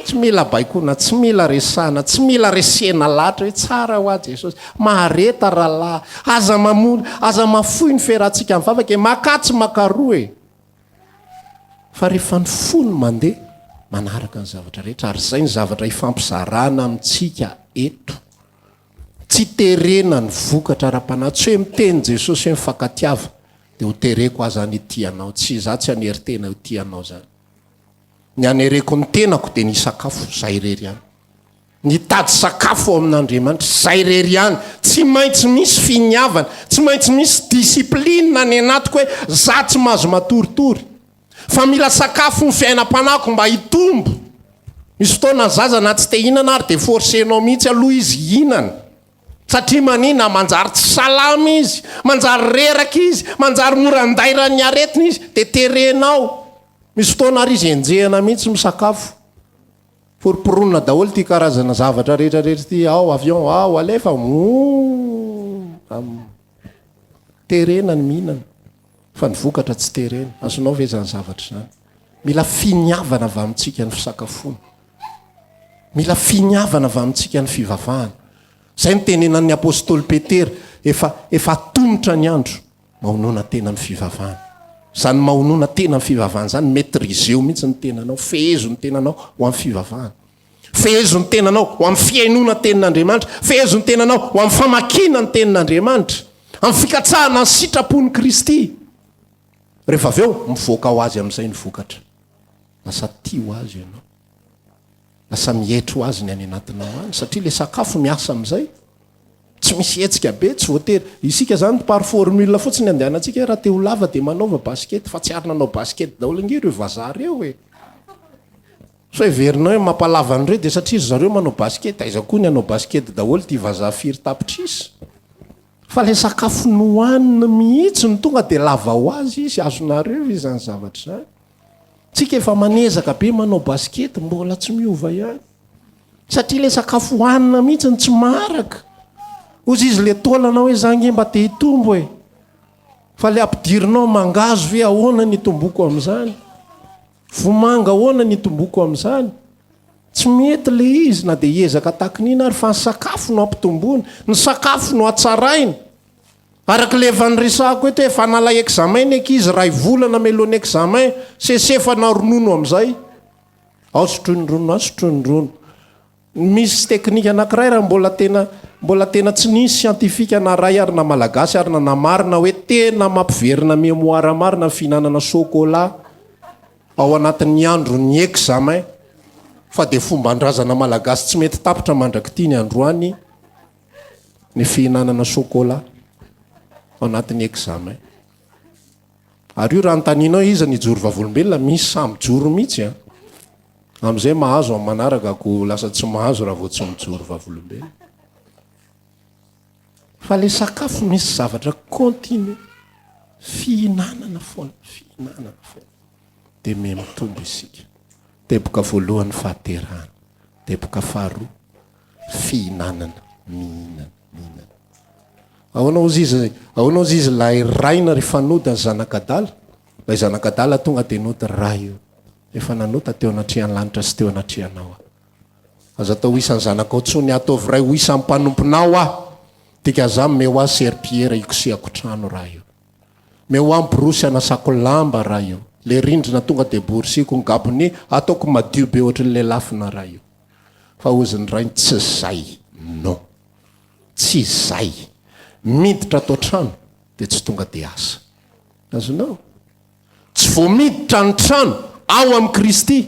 Tsy mila baikoana, tsy mila resahana, tsy mila resena lahatra hoe tsara hoa Jesosy. Mahareta rahalahy, aza mamono, aza mafoy ny fiarahantsika mivavaka e, makà tsy makaroa e. Fa rehefa ny fo no mandeha, manaraka ny zavatra rehetra, ary izay ny zavatra ifampizarana amintsika eto. Tsy terena ny vokatra ara-panahy, tsy hoe miteny Jesosy hoe mifankatiava, dia ho tereko aho zany hitia anao, tsy izaho tsy hanery tena ho tia anao zany. Ny hanereko ny tenako dia ny hisakafo, zay irery ihany. Nitady sakafo ao amin'Andriamanitra, zay irery ihany. Tsy maintsy misy finiavana, tsy maintsy misy discipline any anatiko hoe za tsy mahazo matoritory. Fa mila sakafo ny fiainam-panahiko mba hitombo. Misy fotoana ny zaza na tsy te hihinana ary dia forcer-nao mihitsy aloha izy hihinana. Satria manina? Manjary tsy salama izy, manjary reraka izy, manjary mora andairan'ny aretina izy, dia terenao. Misy fotoana ary izy enjehina mihitsy misakafo. Foromporonina daholo ity karazana zavatra rehetra rehetra ity, ao avion, ao alefa, ooh, terena ny mihinana fa ny vokatra tsy terena. Azonao ve izany zavatra izany? Mila finiavana avy amintsika ny fisakafoana. Mila finiavana avy amintsika ny fivavahana. Izay no tenenan'ny apostoly Petera, efa efa atomotra ny andro. Mahonona tena amin'ny fivavahana. Izany mahonona tena amin'ny fivavahana izany, maîtriser-o mihitsy ny tenanao, fehezo ny tenanao ho amin'ny fivavahana. Fehezo ny tenanao ho amin'ny fihainoana tenin'Andriamanitra, fehezo ny tenanao ho amin'ny famakiana ny tenin'Andriamanitra, amin'ny fikatsahana ny sitrapon'i Kristy. Rehefa avy eo, mivoaka ho azy amin'izay ny vokatra. Lasa tia ho azy ianao. Lasa mietry ho azy ny any anatinao any satria le sakafo miasa amin'izay. Tsy misy hetsika be, tsy voatery. Isika zany par formule fotsiny andehanantsika hoe raha te ho lava dia manaova basket fa tsy ary nanao basket daholo ange ireo vazaha ireo e. Sao heverinao hoe mampalava an'ireo dia satria ry zareo manao basket, aiza koa ny hanao basket daholo ity vazaha firy tapitrisa. Fa ilay sakafo nohaniny mihitsy no tonga dia lava ho azy izy, azonareo ve izany zavatra izany? Tsika efa manezaka be manao basket mbola tsy miova ihany. Satria ilay sakafo hohanina mihitsy no tsy maharaka. Hozy izy le taolana hoe za nge mba te hitombo e. Fa le ampidirinao mangahazo ve ahoana ny hitomboko amin'izany? Vomanga ahoana ny hitomboko amin'izany? Tsy mety le izy na dia hiezaka takin'ina ary fa ny sakafo no ampitomboina, ny sakafo no hatsaraina. Araka ilay efa niresahako eto hoe efa nalay examen ny ankizy, iray volana mialoha ny examen, sesefana ronono amin'izay. Ao sotroy ny ronono, ao sotroy ny ronono. Misy teknika anankiray raha mbola tena mbola tena tsy nisy siantifika na ray ary na malagasy ary nanamarina hoe tena mampiverina mémoire marina ny fihinanana chocolat ao anatin'ny andron'ny examen fa dia fomban-drazana malagasy tsy mety tapitra mandrak'ity ny androany ny fihinanana chocolat ao anatin'ny examen. Ary io raha anontanianao iza ny hijoro vavolombelona, misy sahy mijoro mihitsy an. Amin'izay mahazo amin'ny manaraka ko lasa tsy mahazo raha vao tsy mijoro vavolombelona. Fa le sakafo misy zavatra continu, fihinanana foana, fihinanana foana. Dia miha mitombo isika. Teboka voalohany fahaterahana, teboka faharoa fihinanana, mihinana, mihinana. Ahoana hozy izy, ahoana hozy izy ilay raina rehefa nody ny zanak'adala? Ilay zanak'adala tonga dia nody, Ray o, efa nanota teo anatrehan'ny lanitra sy teo anatrehanao aho. Aza atao ho isan'ny zanakao intsony, ataovy ray ho isan'ny mpanomponao aho. Dikan'izany, omeo ahy serpiera hikosehako trano, Ray o. Meo ahy borosy hanasako lamba, Ray o. Ilay rindrina tonga dia borosiko, ny gabone ataoko madio be ohatry ny lelafina, Ray o. Fa hozy ny rainy, tsy izay, non. Tsy izay. Miditra ato an-trano dia tsy tonga dia asa. Azonao? Tsy vao miditra ny trano ao amin'i Kristy,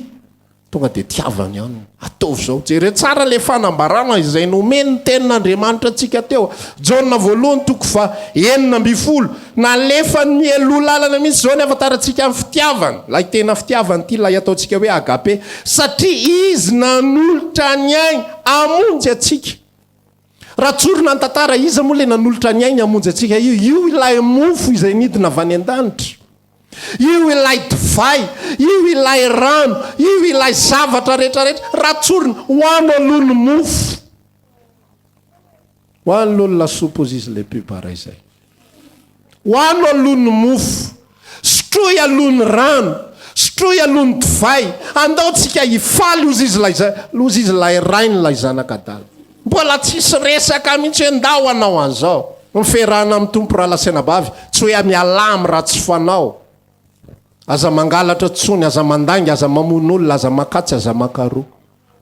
tonga dia tiavany any. Ataovy izao. Jereo tsara ilay fanambarana izay nomen'ny Tenin'Andriamanitra antsika teo. Jaona voalohany toko faha 16. Nalefany mialoha lalana mihitsy izao ny ahafantarantsika ny fitiavany. Ilay tena fitiavana ity, ilay ataontsika hoe agape. Satria Izy nanolotra ny ainy hamonjy antsika. Raha tsorina ny tantara, iza moa ilay nanolotra ny ainy hamonjy antsika io? Io ilay mofo izay nidina avy any an-danitra. Io ilay divay, io ilay rano, io ilay zavatra rehetra rehetra. Raha tsorina, hoano aloha ny mofo. Hoano aloha ny lasopy hozy izy ilay pub iray izay. Hoano aloha ny mofo, sotroy aloha ny rano, sotroy aloha ny divay, andao tsika hifaly hozy izy ilay hozy izy ilay rainy ilay zanaka adala. Mbola tsisy resaka mihitsy hoe ndao hanao an'izao. Ny fiarahana amin'ny Tompo rahalahy sy anabavy, tsy hoe mialà amin'ny ratsy fanao. Aza mangalatra tsony, aza mandainga, aza mamono olona, aza makatsy, aza makaroa.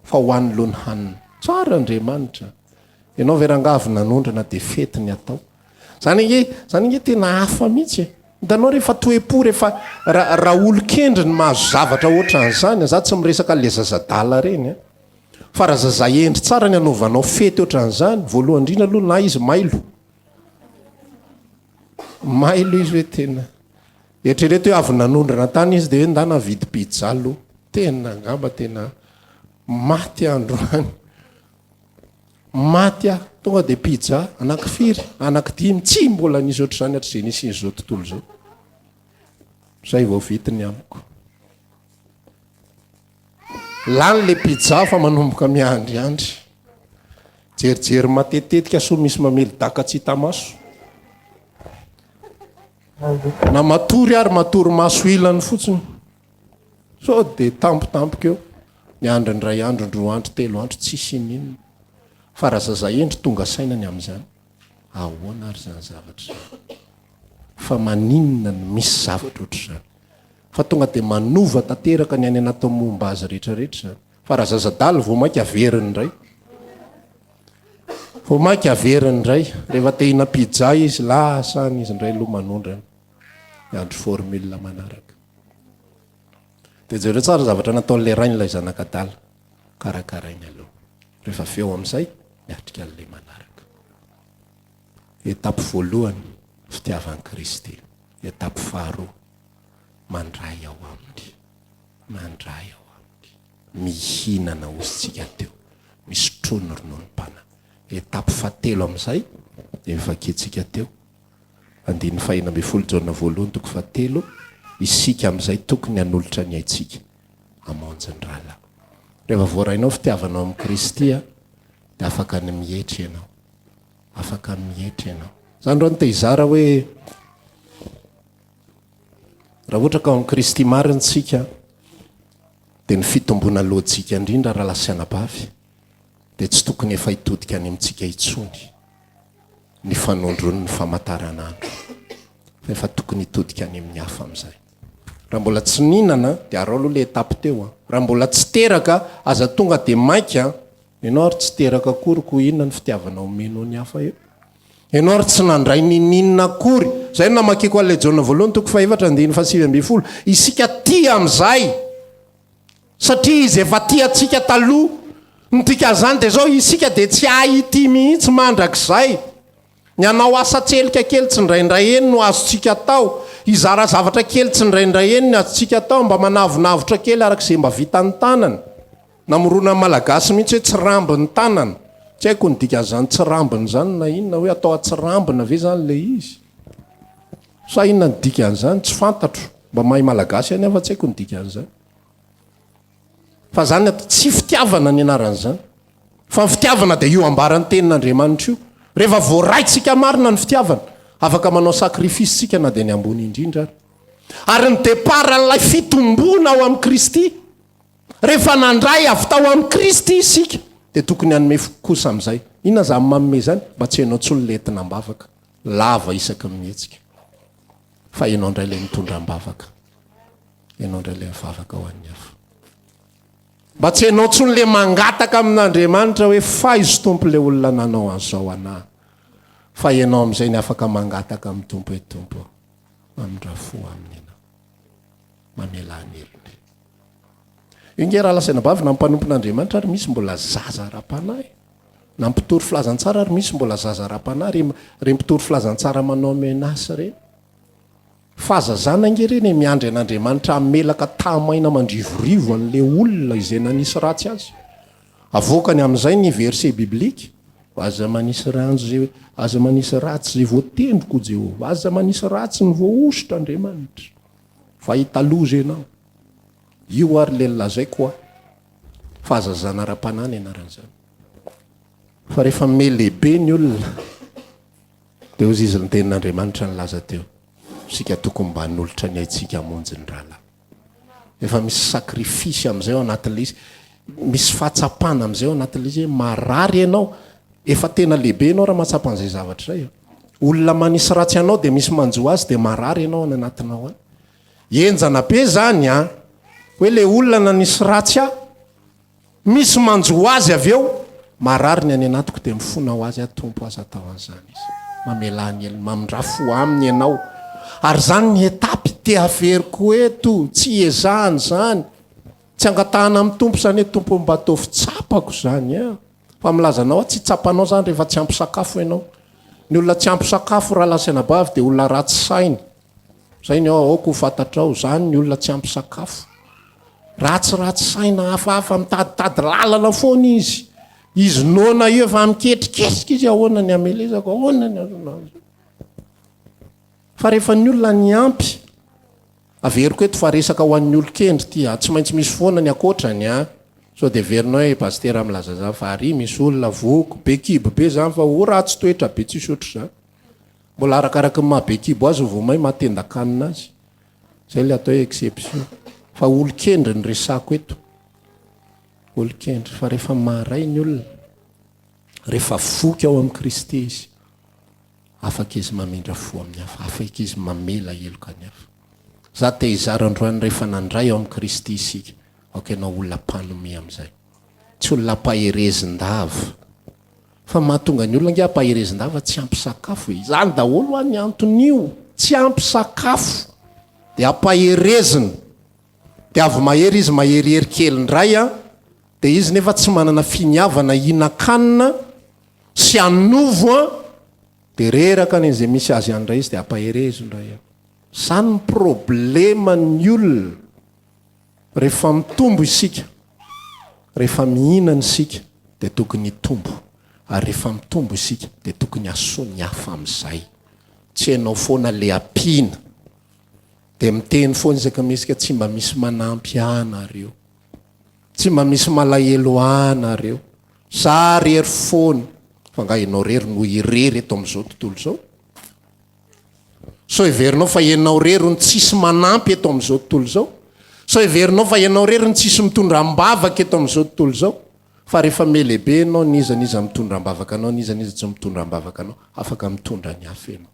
Fa hoano aloha ny hanina. Tsara Andriamanitra. Ianao ve rangaha avy nanondrana dia fety ny atao. Zany ange, zany ange tena hafa mihitsy e. Hitanao rehefa toe-po, rehefa raha raha olon-kendry ny mahazo zavatra ohatran'izany, za tsy miresaka an'le zazadala reny an. Fa raha zaza hendry tsara ny anaovanao fety ohatran'izany, voalohany indrindra aloha na izy mailo. Mailo izy hoe tena. Eritrereto hoe avy nanondrana tany izy dia hoe ndana nividy pizza aloha. Tena angamba tena maty androany. Maty aho. Tonga dia pizza. Anaky firy? Anaky dimy. Tsy mbola nisy ohatr'izany hatrizay nisian'izao tontolo izao. Izay vao vita ny amiko. Lany le pizza fa manomboka miandriandry. Jerijery matetitetika soa misy mamely daka tsy hita maso. Na matory ary matory maso ilany fotsiny. Sao dia tampotampoka eo, miandry ny iray andro, ny roa andro, telo andro, tsisy ininona. Fa raha zaza hendry tonga saina ny amin'izany, ahoana ary izany zavatra izany? Fa maninona no misy zavatra ohatr'izany? Fa tonga dia manova tanteraka ny any anatin'ny momba azy rehetrarehetra izany. Fa raha zaza adala vao mainka averiny indray. Vao mainka averiny indray. Rehefa te hihinam-pizza izy, lasa any izy indray aloha manondrana. Miandry formule manaraka. Dia jereo tsara ny zavatra nataon'ilay rain'ilay zanaka adala. Karakarainy aloha. Rehefa avy eo amin'izay, miatrika an'ilay manaraka. Étape voalohany, fitiavan'i Kristy. Étape faharoa, mandray ao aminy. Mandray ao aminy. Mihinana hozy tsika teo. Misotroa ny rononom-panahy. Étape fahatelo amin'izay, dia novakiantsika teo, andininy faha-16 Jaona voalohany toko fahatelo, isika amin'izay tokony hanolotra ny aintsika hamonjy ny rahalahy. Rehefa voarainao fitiavana ao amin'i Kristy dia afaka ny mietry ianao. Afaka mietry ianao. Za androany te hizara hoe raha ohatra ka ao amin'i Kristy marina isika dia ny fitomboana lojika indrindra rahalahy sy anabavy dia tsy tokony efa hitodika any amintsika intsony ny fanondroan'ny famantaranandro fa efa tokony hitodika any amin'ny hafa amin'izay. Raha mbola tsy nihinana dia araho aloha ilay étape teo an. Raha mbola tsy teraka aza tonga dia maika an. Ianao ary tsy teraka akory koa inona ny fitiavana omenao ny hafa eo? Ianao ary tsy nandray niniana akory. Izay no namakiako an'ilay Jaona voalohany toko fahefatra andininy fahasivy ambinifolo. Isika tia amin'izay. Satria izy efa tia antsika taloha. Ny dikan'izany dia izao, isika dia tsy hahay hitia mihitsy mandrakizay. Ny hanao asa tselika kely tsindraindray eny no azontsika atao. Hizara zavatra kely tsindraindray eny ny azontsika atao, mba manavonavotra kely araka izay mba vitan'ny tanana. Namoronan'ny Malagasy mihitsy hoe tsirambin'ny tanana. Tsy haiko ny dikan'izany tsirambina izany na inona, hoe atao atsirambina ve izany ilay izy? Sa inona ny dikan'izany? Tsy fantatro. Mba mahay Malagasy ihany aho fa tsy haiko ny dikan'izany. Fa izany atao tsy fitiavana ny anaran'izany. Fa ny fitiavana dia io ambaran'ny tenin'Andriamanitra io. Rehefa voaraintsika marina ny fitiavana, afaka manao sacrifice isika na dia ny ambony indrindra ary. Ary ny départ an'ilay fitomboana ao amin'i Kristy, rehefa nandray avy tao amin'i Kristy isika, dia tokony hanome kosa amin'izay. Inona izany manome izany? Mba tsy ianao intsony ilay entina am-bavaka lava isaky ny mihetsika, fa ianao indray ilay mitondra am-bavaka. Ianao indray ilay mivavaka ho an'ny hafa. Mba tsy ianao intsony ilay mangataka amin'Andriamanitra hoe faizo Tompo ilay olona nanao an'izao anah. Fa ianao amin'izay ny afaka mangataka amin'ny Tompo hoe Tompo ô, mamindrà fo aminy ianao. Mamelà ny helony. Io nge rahalahy sy anabavy na mpanompon'Andriamanitra ary misy mbola zaza ara-panahy. Na mpitory filazantsara ary misy mbola zaza ara-panahy, re, re mpitory filazantsara manao menace ireny. Fahazazana ange ireny e, miandry an'Andriamanitra hamelaka tahamaina mandrivorivo an'ilay olona izay nanisy ratsy azy. Avoakany amin'izay ny verset biblique, Aza manisy ranjo izay, aza manisy ratsy izay voatendriko, Jehovah, aza manisy ratsy ny voahosotra Andriamanitra, fa hahita loza ianao. Io ary ilay nolazaiko hoa, fahazazana ara-panahy ny anaran'izany. Fa rehefa melehibe ny olona, Dia hozy izy ny tenin'Andriamanitra nilaza teo, isika tokony mba hanolotra ny aintsika hamonjy ny rahalahy. Efa misy sacrifice amin'izay ao anatin'ilay izy, misy fahatsapana amin'izay ao anatin'ilay izy hoe marary ianao, efa tena lehibe ianao raha mahatsapa an'izay zavatra izay. Olona manisy ratsy anao dia misy manjo azy dia marary ianao any anatinao any. Henjana be izany an! Hoe ilay olona nanisy ratsy ahy, Misy manjo azy avy eo, marary ny any anatiko dia mifona ho azy aho, Tompo aza atao an'izany izy. Mamelà ny helony, mamindrà fo aminy ianao. Ary izany ny étape te averiko eto, tsy iezahana izany, tsy angatahana amin'ny Tompo izany hoe Tompo mba ataovy tsapako izany an. Fa milaza anao aho tsy tsapanao izany rehefa tsy ampy sakafo ianao. Ny olona tsy ampy sakafo rahalahy sy anabavy dia olona ratsy saina. Zay ny ao aoka ho fantatrao, zany ny olona tsy ampy sakafo. Ratsiratsy saina hafahafa mitaditady lalana foana izy. Izy noana io efa miketriketrika izy ahoana ny hamelezako, ahoana ny Fa rehefa ny olona niampy, averiko eto fa resaka ho an'ny olon-kendry ity a, tsy maintsy misy foana ny ankoatrany a. Sao dia heverinao hoe pasitera milaza zany fa ary misy olona voky be kibo be zany fa ho ratsy toetra be tsisy ohatr'izany. Mbola arakaraky ny maha be kibo azy vao may maha tendan-kanina azy. Zay ilay atao hoe exception. Fa olon-kendry no resako eto. Olon-kendry. Fa rehefa maharay ny olona, rehefa voky ao amin'i Kristy izy, afaka izy mamindra fo amin'ny hafa, afaka izy mamela heloka ny hafa. Za te hizara androany rehefa nandray ao amin'i Kristy isika, aoka ianao olona mpanome amin'izay. Tsy olona ampaherezin-dava. Fa mahatonga ny olona ange ampaherezin-dava tsy ampy sakafo e. Izany daholo hoa ny anton'io. Tsy ampy sakafo dia ampaherezina. Dia avy mahery izy maherihery kely indray an, dia izy nefa tsy manana finiavana hihinan-kanina sy hanovo an, dia reraka any izay misy azy any indray izy dia ampaherezo indray an. Izany ny probleman'ny olona. Rehefa mitombo isika, rehefa mihinana isika dia tokony hitombo, ary rehefa mitombo isika dia tokony hahasoa ny hafa amin'izay. Tsy ianao foana le ampiana. Dia miteny foana isaka mihetsika tsy mba misy manampy ahy nareo. Tsy mba misy malahelo ahy nareo. Za rery foana. Fa nga ianao rery no irery eto amin'izao tontolo izao? Sao heverinao fa ianao rery no tsisy manampy eto amin'izao tontolo izao? Sao heverinao fa ianao rery no tsisy mitondra am-bavaka eto amin'izao tontolo izao? Fa rehefa mihalehibe ianao, n'iza n'iza mitondra am-bavaka anao, n'iza n'iza tsy mitondra am-bavaka anao, afaka mitondra ny hafa ianao.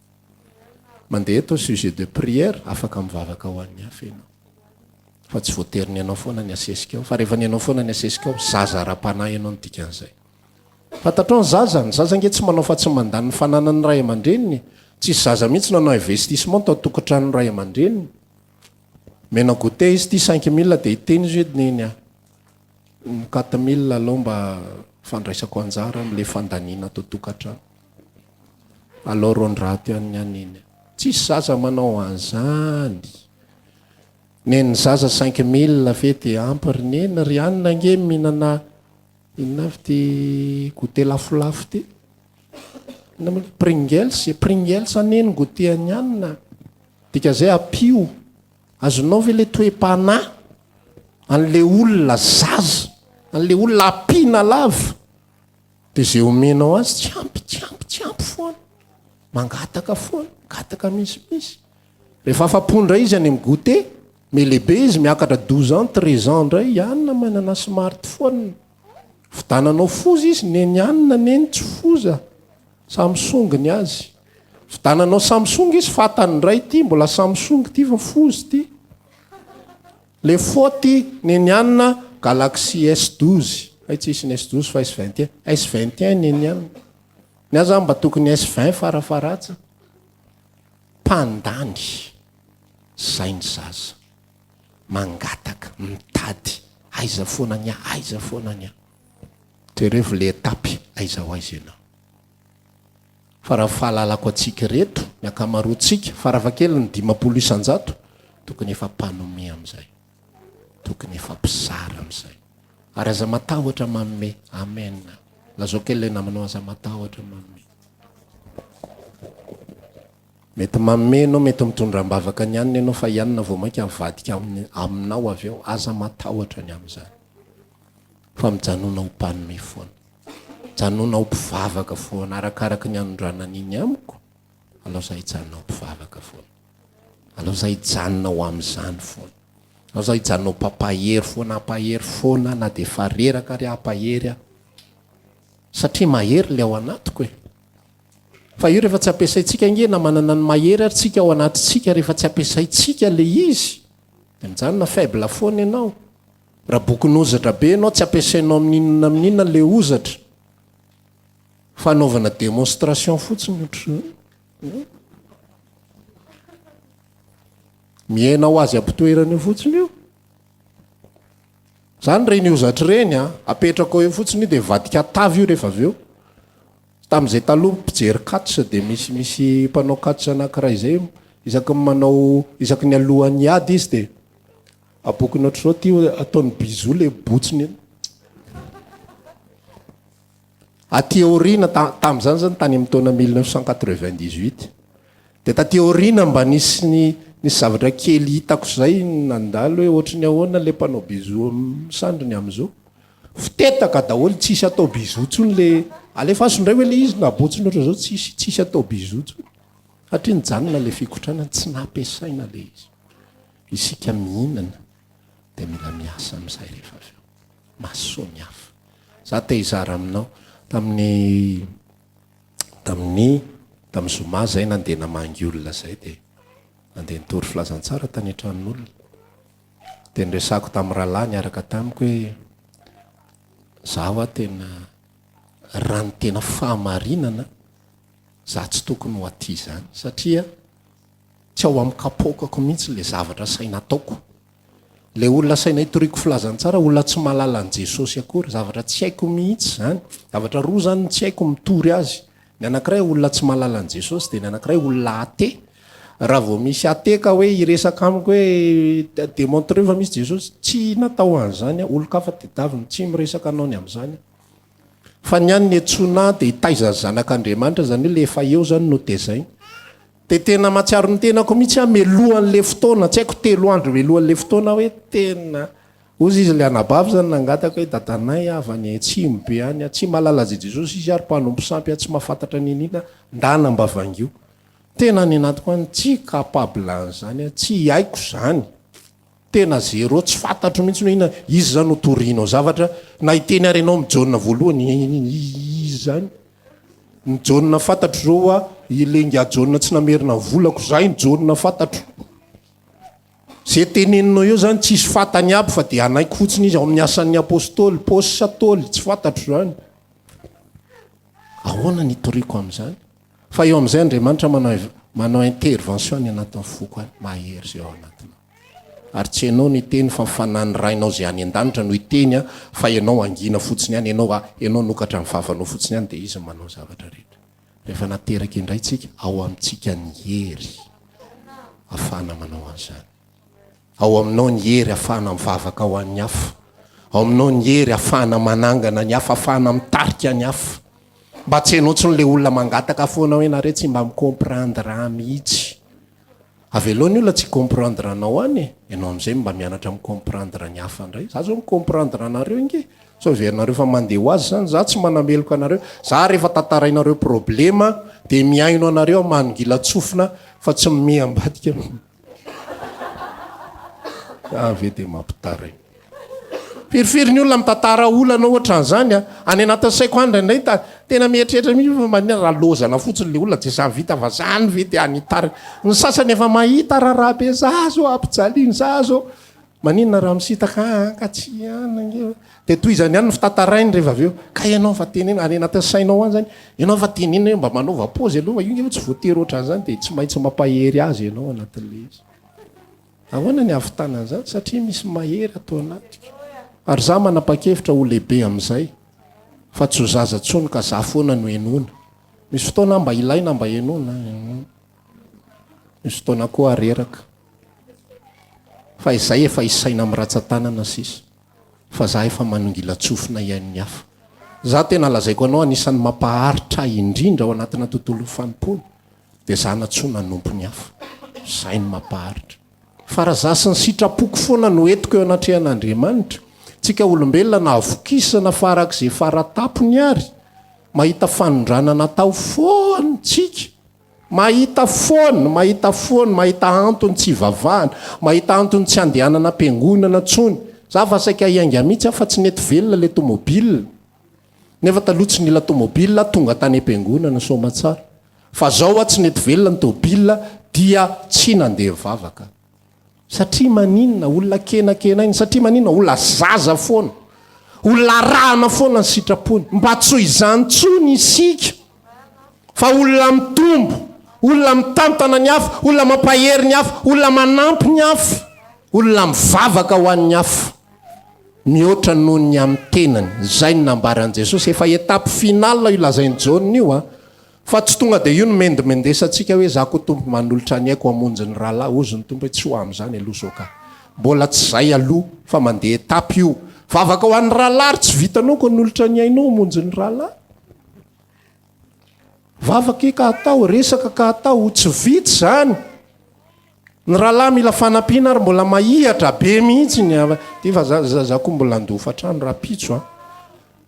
Mandeha eto sujet de prière, afaka mivavaka ho an'ny hafa ianao. Fa tsy voatery ny anao foana ny asesika ao. Fa rehefa ny anao foana ny asesika ao, zaza ara-panahy ianao ny dikan'izay. Fantatrao ny zaza? Ny zaza ange tsy manao fa tsy mandany ny fananan'ny ray aman-dreniny e. Tsisy zaza mihitsy nanao investissement tao an-tokantranon'ny ray aman-dreniny. Omena goûter izy ity 5000 dia hiteny izy hoe neny a, ny 4000 alao mba fandraisako anjara amin'ilay fandaniana ato an-tokantrano. Alao 200 any ny ahy neny a. Tsisy zaza manao an'izany. Nenin'ny zaza 5000 ve dia ampy ry neny? Ry anona ange mihinana Inona avy ity goûter lafolafo ity? Inona moa? Pringles e, Pringles anie ny goûter an'i anona. Dikan'izay ampio. Azonao ve ilay toe-panahy an'ilay olona zaza, an'ilay olona ampiana lava? Dia izay omenao azy tsy ampy, tsy ampy, tsy ampy foana. Mangataka foana, mangataka misimisy. Rehefa afa-po indray izy any amin'ny goûter, mihalehibe izy, miakatra 12 ans, 13 ans indray, i anona manana smartphone. Vidananao foza izy, neny anona neny tsy foza. Samsung ny azy. Vidananao Samsung izy, fatany indray ity, mbola Samsung ity fa foza ity. Le faux ty, neny anona Galaxy S12. Hay tsisy ny S12 fa S21. S21 neny anona. Ny azy zany mba tokony S20 farafaharatsiny. Mpandany zay ny zaza. Mangataka, mitady, aiza foana ny ahy, aiza foana ny ahy. Jerevo le étape, aiza ho aiza ianao. Fa raha ny fahalalako antsika ireto, ny ankamaroantsika, farafahakeliny ny 50%, tokony efa mpanome amin'izay. Tokony efa mpizara amin'izay. Ary aza matahotra manome. Amen. Lazao kely ilay namanao aza matahotra manome. Mety manome ianao, mety mitondra am-bavaka ny anona ianao fa i anona vao mainka mivadika aminao avy eo. Aza matahotra ny amin'izany. Fa mijanona ho mpanome foana. Mijanona ho mpivavaka foana. Arakaraka ny anondrana an'iny amiko, alao za hijanona ho mpivavaka foana. Alao za hijanona ho amin'izany foana. Alao za hijanona ho mpampahery foana, hampahery foana na dia efa reraka ary aho hampahery aho. Satria mahery ilay ao anatiko e. Fa io rehefa tsy ampiasaintsika ange na manana ny mahery ary tsika ao anatintsika rehefa tsy ampiasaintsika ilay izy dia mijanona faible foana ianao. Raha bokin'ozatra be ianao tsy ampiasainao amin'inona amin'inona ilay ozatra. Fa anaovana démonstration fotsiny ohatr'izao. Miaina ho azy ampitoerana eo fotsiny io. Zany ireny ozatra ireny a, apetraka eo fotsiny io dia mivadika tavy io rehefa avy eo. Tamin'izay taloha mpijery catch dia misy misy mpanao catch anankiray izay isaky ny manao isaky ny alohan'ny hiady izy dia abokiny ohatr'izao ity ataony bisou le botsiny iny. Aty aoriana tamin'izany zany tany amin'ny taona 1998 dia taty aoriana mba nisy ny nisy zavatra kely hitako izay nandalo hoe ohatry ny ahoana le mpanao bisou amin'ny sandriny amin'izao. Fitetaka daholo tsisy atao bisou tsony le alefaso indray hoe le izy nabotsiny ohatran'izao tsisy tsisy atao bisou tsony satria nijanona le fikotranana tsy nampiasaina le izy. Isika mihinana dia mila miasa amin'izay rehefa avy eo. Mahasoa ny hafa. Za te hizara aminao tamin'ny tamin'ny tamin'ny zoma zay nandeha namangy olona zay dia nandeha nitory filazantsara tany an-tranon'olona. Dia niresahako tamin'ny rahalahy niaraka tamiko hoe za hoa tena raha ny tena fahamarinana za tsy tokony ho aty izany satria tsy ao amin'ny kapoakako mihitsy ilay zavatra asaina ataoko. Ilay olona asaina hitoriako filazantsara, olona tsy mahalala an'i Jesosy akory. Zavatra tsy haiko mihitsy izany. Zavatra roa izany no tsy haiko mitory azy. Ny anankiray olona tsy mahalala an'i Jesosy, dia ny anankiray olona athée. Raha vao misy athée ka hoe hiresaka amiko hoe demontreo fa misy Jesosy, tsy natao an'izany aho. Olon-kafa tedavina, tsy miresaka anao ny amin'izany aho. Fa ny an'ny antsoina ahy dia hitaiza ny zanak'Andriamanitra, izany hoe ilay efa eo izany no tezaina. Dia tena mahatsiaro ny tenako mihitsy aho mialohan'ilay fotoana, tsy haiko telo andro mialohan'ilay fotoana hoe tena, hozy izy ilay anabavy izany nangataka hoe dadanay avy any atsimo be any, tsy mahalala an'i Jesosy izy ary mpanompo sampy tsy mahafantatra n'inon'inona, ndana mba vangio. Tena any anatiko any tsy capable an'izany aho, tsy haiko izany. Tena zéro, tsy fantatro mihitsy hoe inona, iza izany no torianao zavatra, na hiteny ary ianao amin'i Jaona voalohany, iza izany? Ny Jaona fantatro izao hoa, ilay ingahy Jaona tsy namerina ny volako, izay ny Jaona fantatro. Izay teneninao eo izany tsisy fantany aby fa dia hanaiky fotsiny izy ao amin'ny asan'ny apostoly, paosy sa toly, tsy fantatro izany. Ahoana ny hitoriako amin'izany? Fa eo amin'izay Andriamanitra manao manao intervention any anatin'ny foko any, mahery izay ao anatinao. Ary tsy ianao no hiteny fa ny fanahin'ny Rainao izay any an-danitra no hiteny an, fa ianao hangina fotsiny ihany, ianao a, ianao hanokatra ny vavanao fotsiny ihany dia Izy no manao ny zavatra rehetra. Rehefa nateraka indray tsika, ao amintsika ny hery afahana manao an'izany. Ao aminao ny hery afahana mivavaka ho an'ny hafa. Ao aminao ny hery afahana manangana ny hafa, afahana mitarika ny hafa. Mba tsy ianao intsony ilay olona mangataka foana hoe nareo tsy mba mi-comprendre ahy mihitsy. Avelao ny olona tsy hi-comprendre anao any e. Ianao amin'izay mba mianatra mi-comprendre ny hafa indray. Za zao mi-comprendre anareo ange. Sao heverinareo fa mandeha ho azy izany. Za tsy manameloka anareo. Za rehefa tantarainareo problema dia mihaino anareo aho manongilan-tsofina fa tsy mimehy ambadika. Za ve dia mampitaraina. Firifiry ny olona mitantara olana ohatran'izany a. Any anatin'ny saiko any indraindray ta tena mieritreritra mihitsy fa maninona raha lozana fotsiny le olona dia samy vita fa zany ve dia any hitarika. Ny sasany efa mahita raharaha be za zao ampijaliana za zao. Maninona raha misintaka aa ka tsy any ange. Dia tohizany ihany ny fitantarainy rehefa avy eo. Ka ianao fa teneno any anatin'ny sainao any zany. Ianao fa teneno hoe mba manaova pause aloha fa io nge tsy voatery ohatran'izany dia tsy maintsy mampahery azy ianao anatin'ilay izy. Ahoana ny hahavitana an'izany? Satria misy mahery ato anatiko. Ary za manapa-kevitra ho lehibe amin'izay, fa tsy ho zaza intsony ka za foana no henoina. Misy fotoana aho mba ilaina mba henoina. Misy fotoana koa aho reraka. Fa izay efa isaina amin'ny ratsan-tanana sisa. Fa za efa manongilan-tsofina hihaino ny hafa. Za tena lazaiko anao anisan'ny mampaharitra ahy indrindra ao anatina tontolon'ny fanompoana. Dia za natsoa nanompo ny hafa. Zay no mampaharitra. Fa raha za sy ny sitrapoko foana no entiko eo anatrehan'Andriamanitra, tsika olombelona nahavokisana farak'izay faratapony ary, mahita fanondranana atao foana tsika. Mahita foana, mahita foana, mahita antony tsy hivavahana, mahita antony tsy handehanana am-piangonana tsony. Za fa saika hiainga mihitsy aho fa tsy nety velona le tomobile. Nefa taloha tsy nila tomobile aho tonga tany am-piangonana soamatsara. Fa zao aho tsy nety velona ny tobile dia tsy nandeha nivavaka. Satria maninona? Olona kenakenaina. Satria maninona? Olona zaza foana. Olona arahana foana ny sitrapony. Mba tsy ho izany intsony isika. Fa olona mitombo, olona mitantana ny hafa, olona mampahery ny hafa, olona manampy ny hafa, olona mivavaka ho an'ny hafa. Mihoatra noho ny amin'ny tenany. Izay no nambaran'i Jesosy. Efa étape finale io lazain'i Jaona io an. Fa tsy tonga dia io no mendimendesantsika hoe za koa Tompo manolotra ny aiko hamonjy ny rahalahy. Hozy ny Tompo hoe tsy ho amin'izany aloha zao ka. Mbola tsy izay aloha fa mandeha étape io. Vavaka ho an'ny rahalahy ary tsy vitanao ko hanolotra ny ainao hamonjy ny rahalahy. Vavaka ka atao, resaka ka atao, tsy vita izany. Ny rahalahy mila fanampiana ary mbola mahihatra be mihitsy ny ty fa za za za koa mbola handoa hofantrano rahampitso an.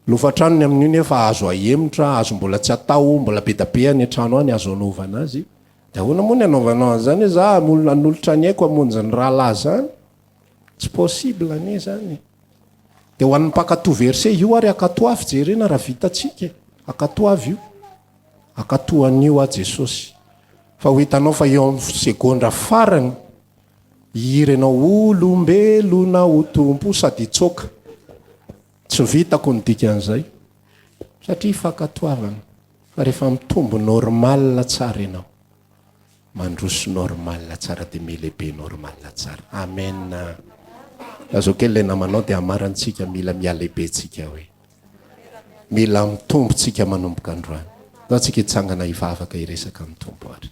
Ny hofantrano ny amin'io nefa azo ahemotra, azo mbola tsy atao, mbola be da be any an-trano any azo anaovana azy. Dia ahoana moa ny anaovanao an'izany hoe za hanolotra ny aiko hamonjy ny rahalahy zany? Tsy possible anie zany e. Dia ho an'ny mpankatò verset io ary ankatoavy jerena raha vitantsika e. Ankatoavy io. Ankatò an'io aho Jesosy. Fa ho hitanao fa eo amin'ny segondra farany hihira ianao olombelona ho Tompo sady hitsoaka. Tsy vitako ny dikan'izay. Satria fankatoavana. Fa rehefa mitombo normal tsara ianao. Mandroso normal tsara dia melehibe normal tsara. Amen. Lazao kely ilay namanao dia hamarantsika mila mihalehibe tsika hoe. Mila mitombo tsika manomboka androany. Ndao tsika hitsangana hivavaka hiresaka amin'ny Tompo ary.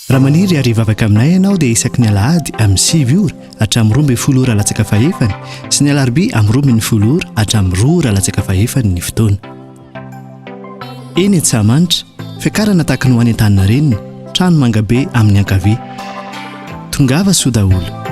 Raha maniry ary hivavaka aminay ianao dia isaky ny alahady amin'ny 9 ora hatramin'ny 12 ora latsaka fahefany sy ny alarobia amin'ny 12 ora hatramin'ny 2 ora latsaka fahefany ny fotoana. Eny Antsahamanitra, fiakarana tahaka ny ho any Antaninarenina, trano mangabe amin'ny ankavia. Tongava soa daholo.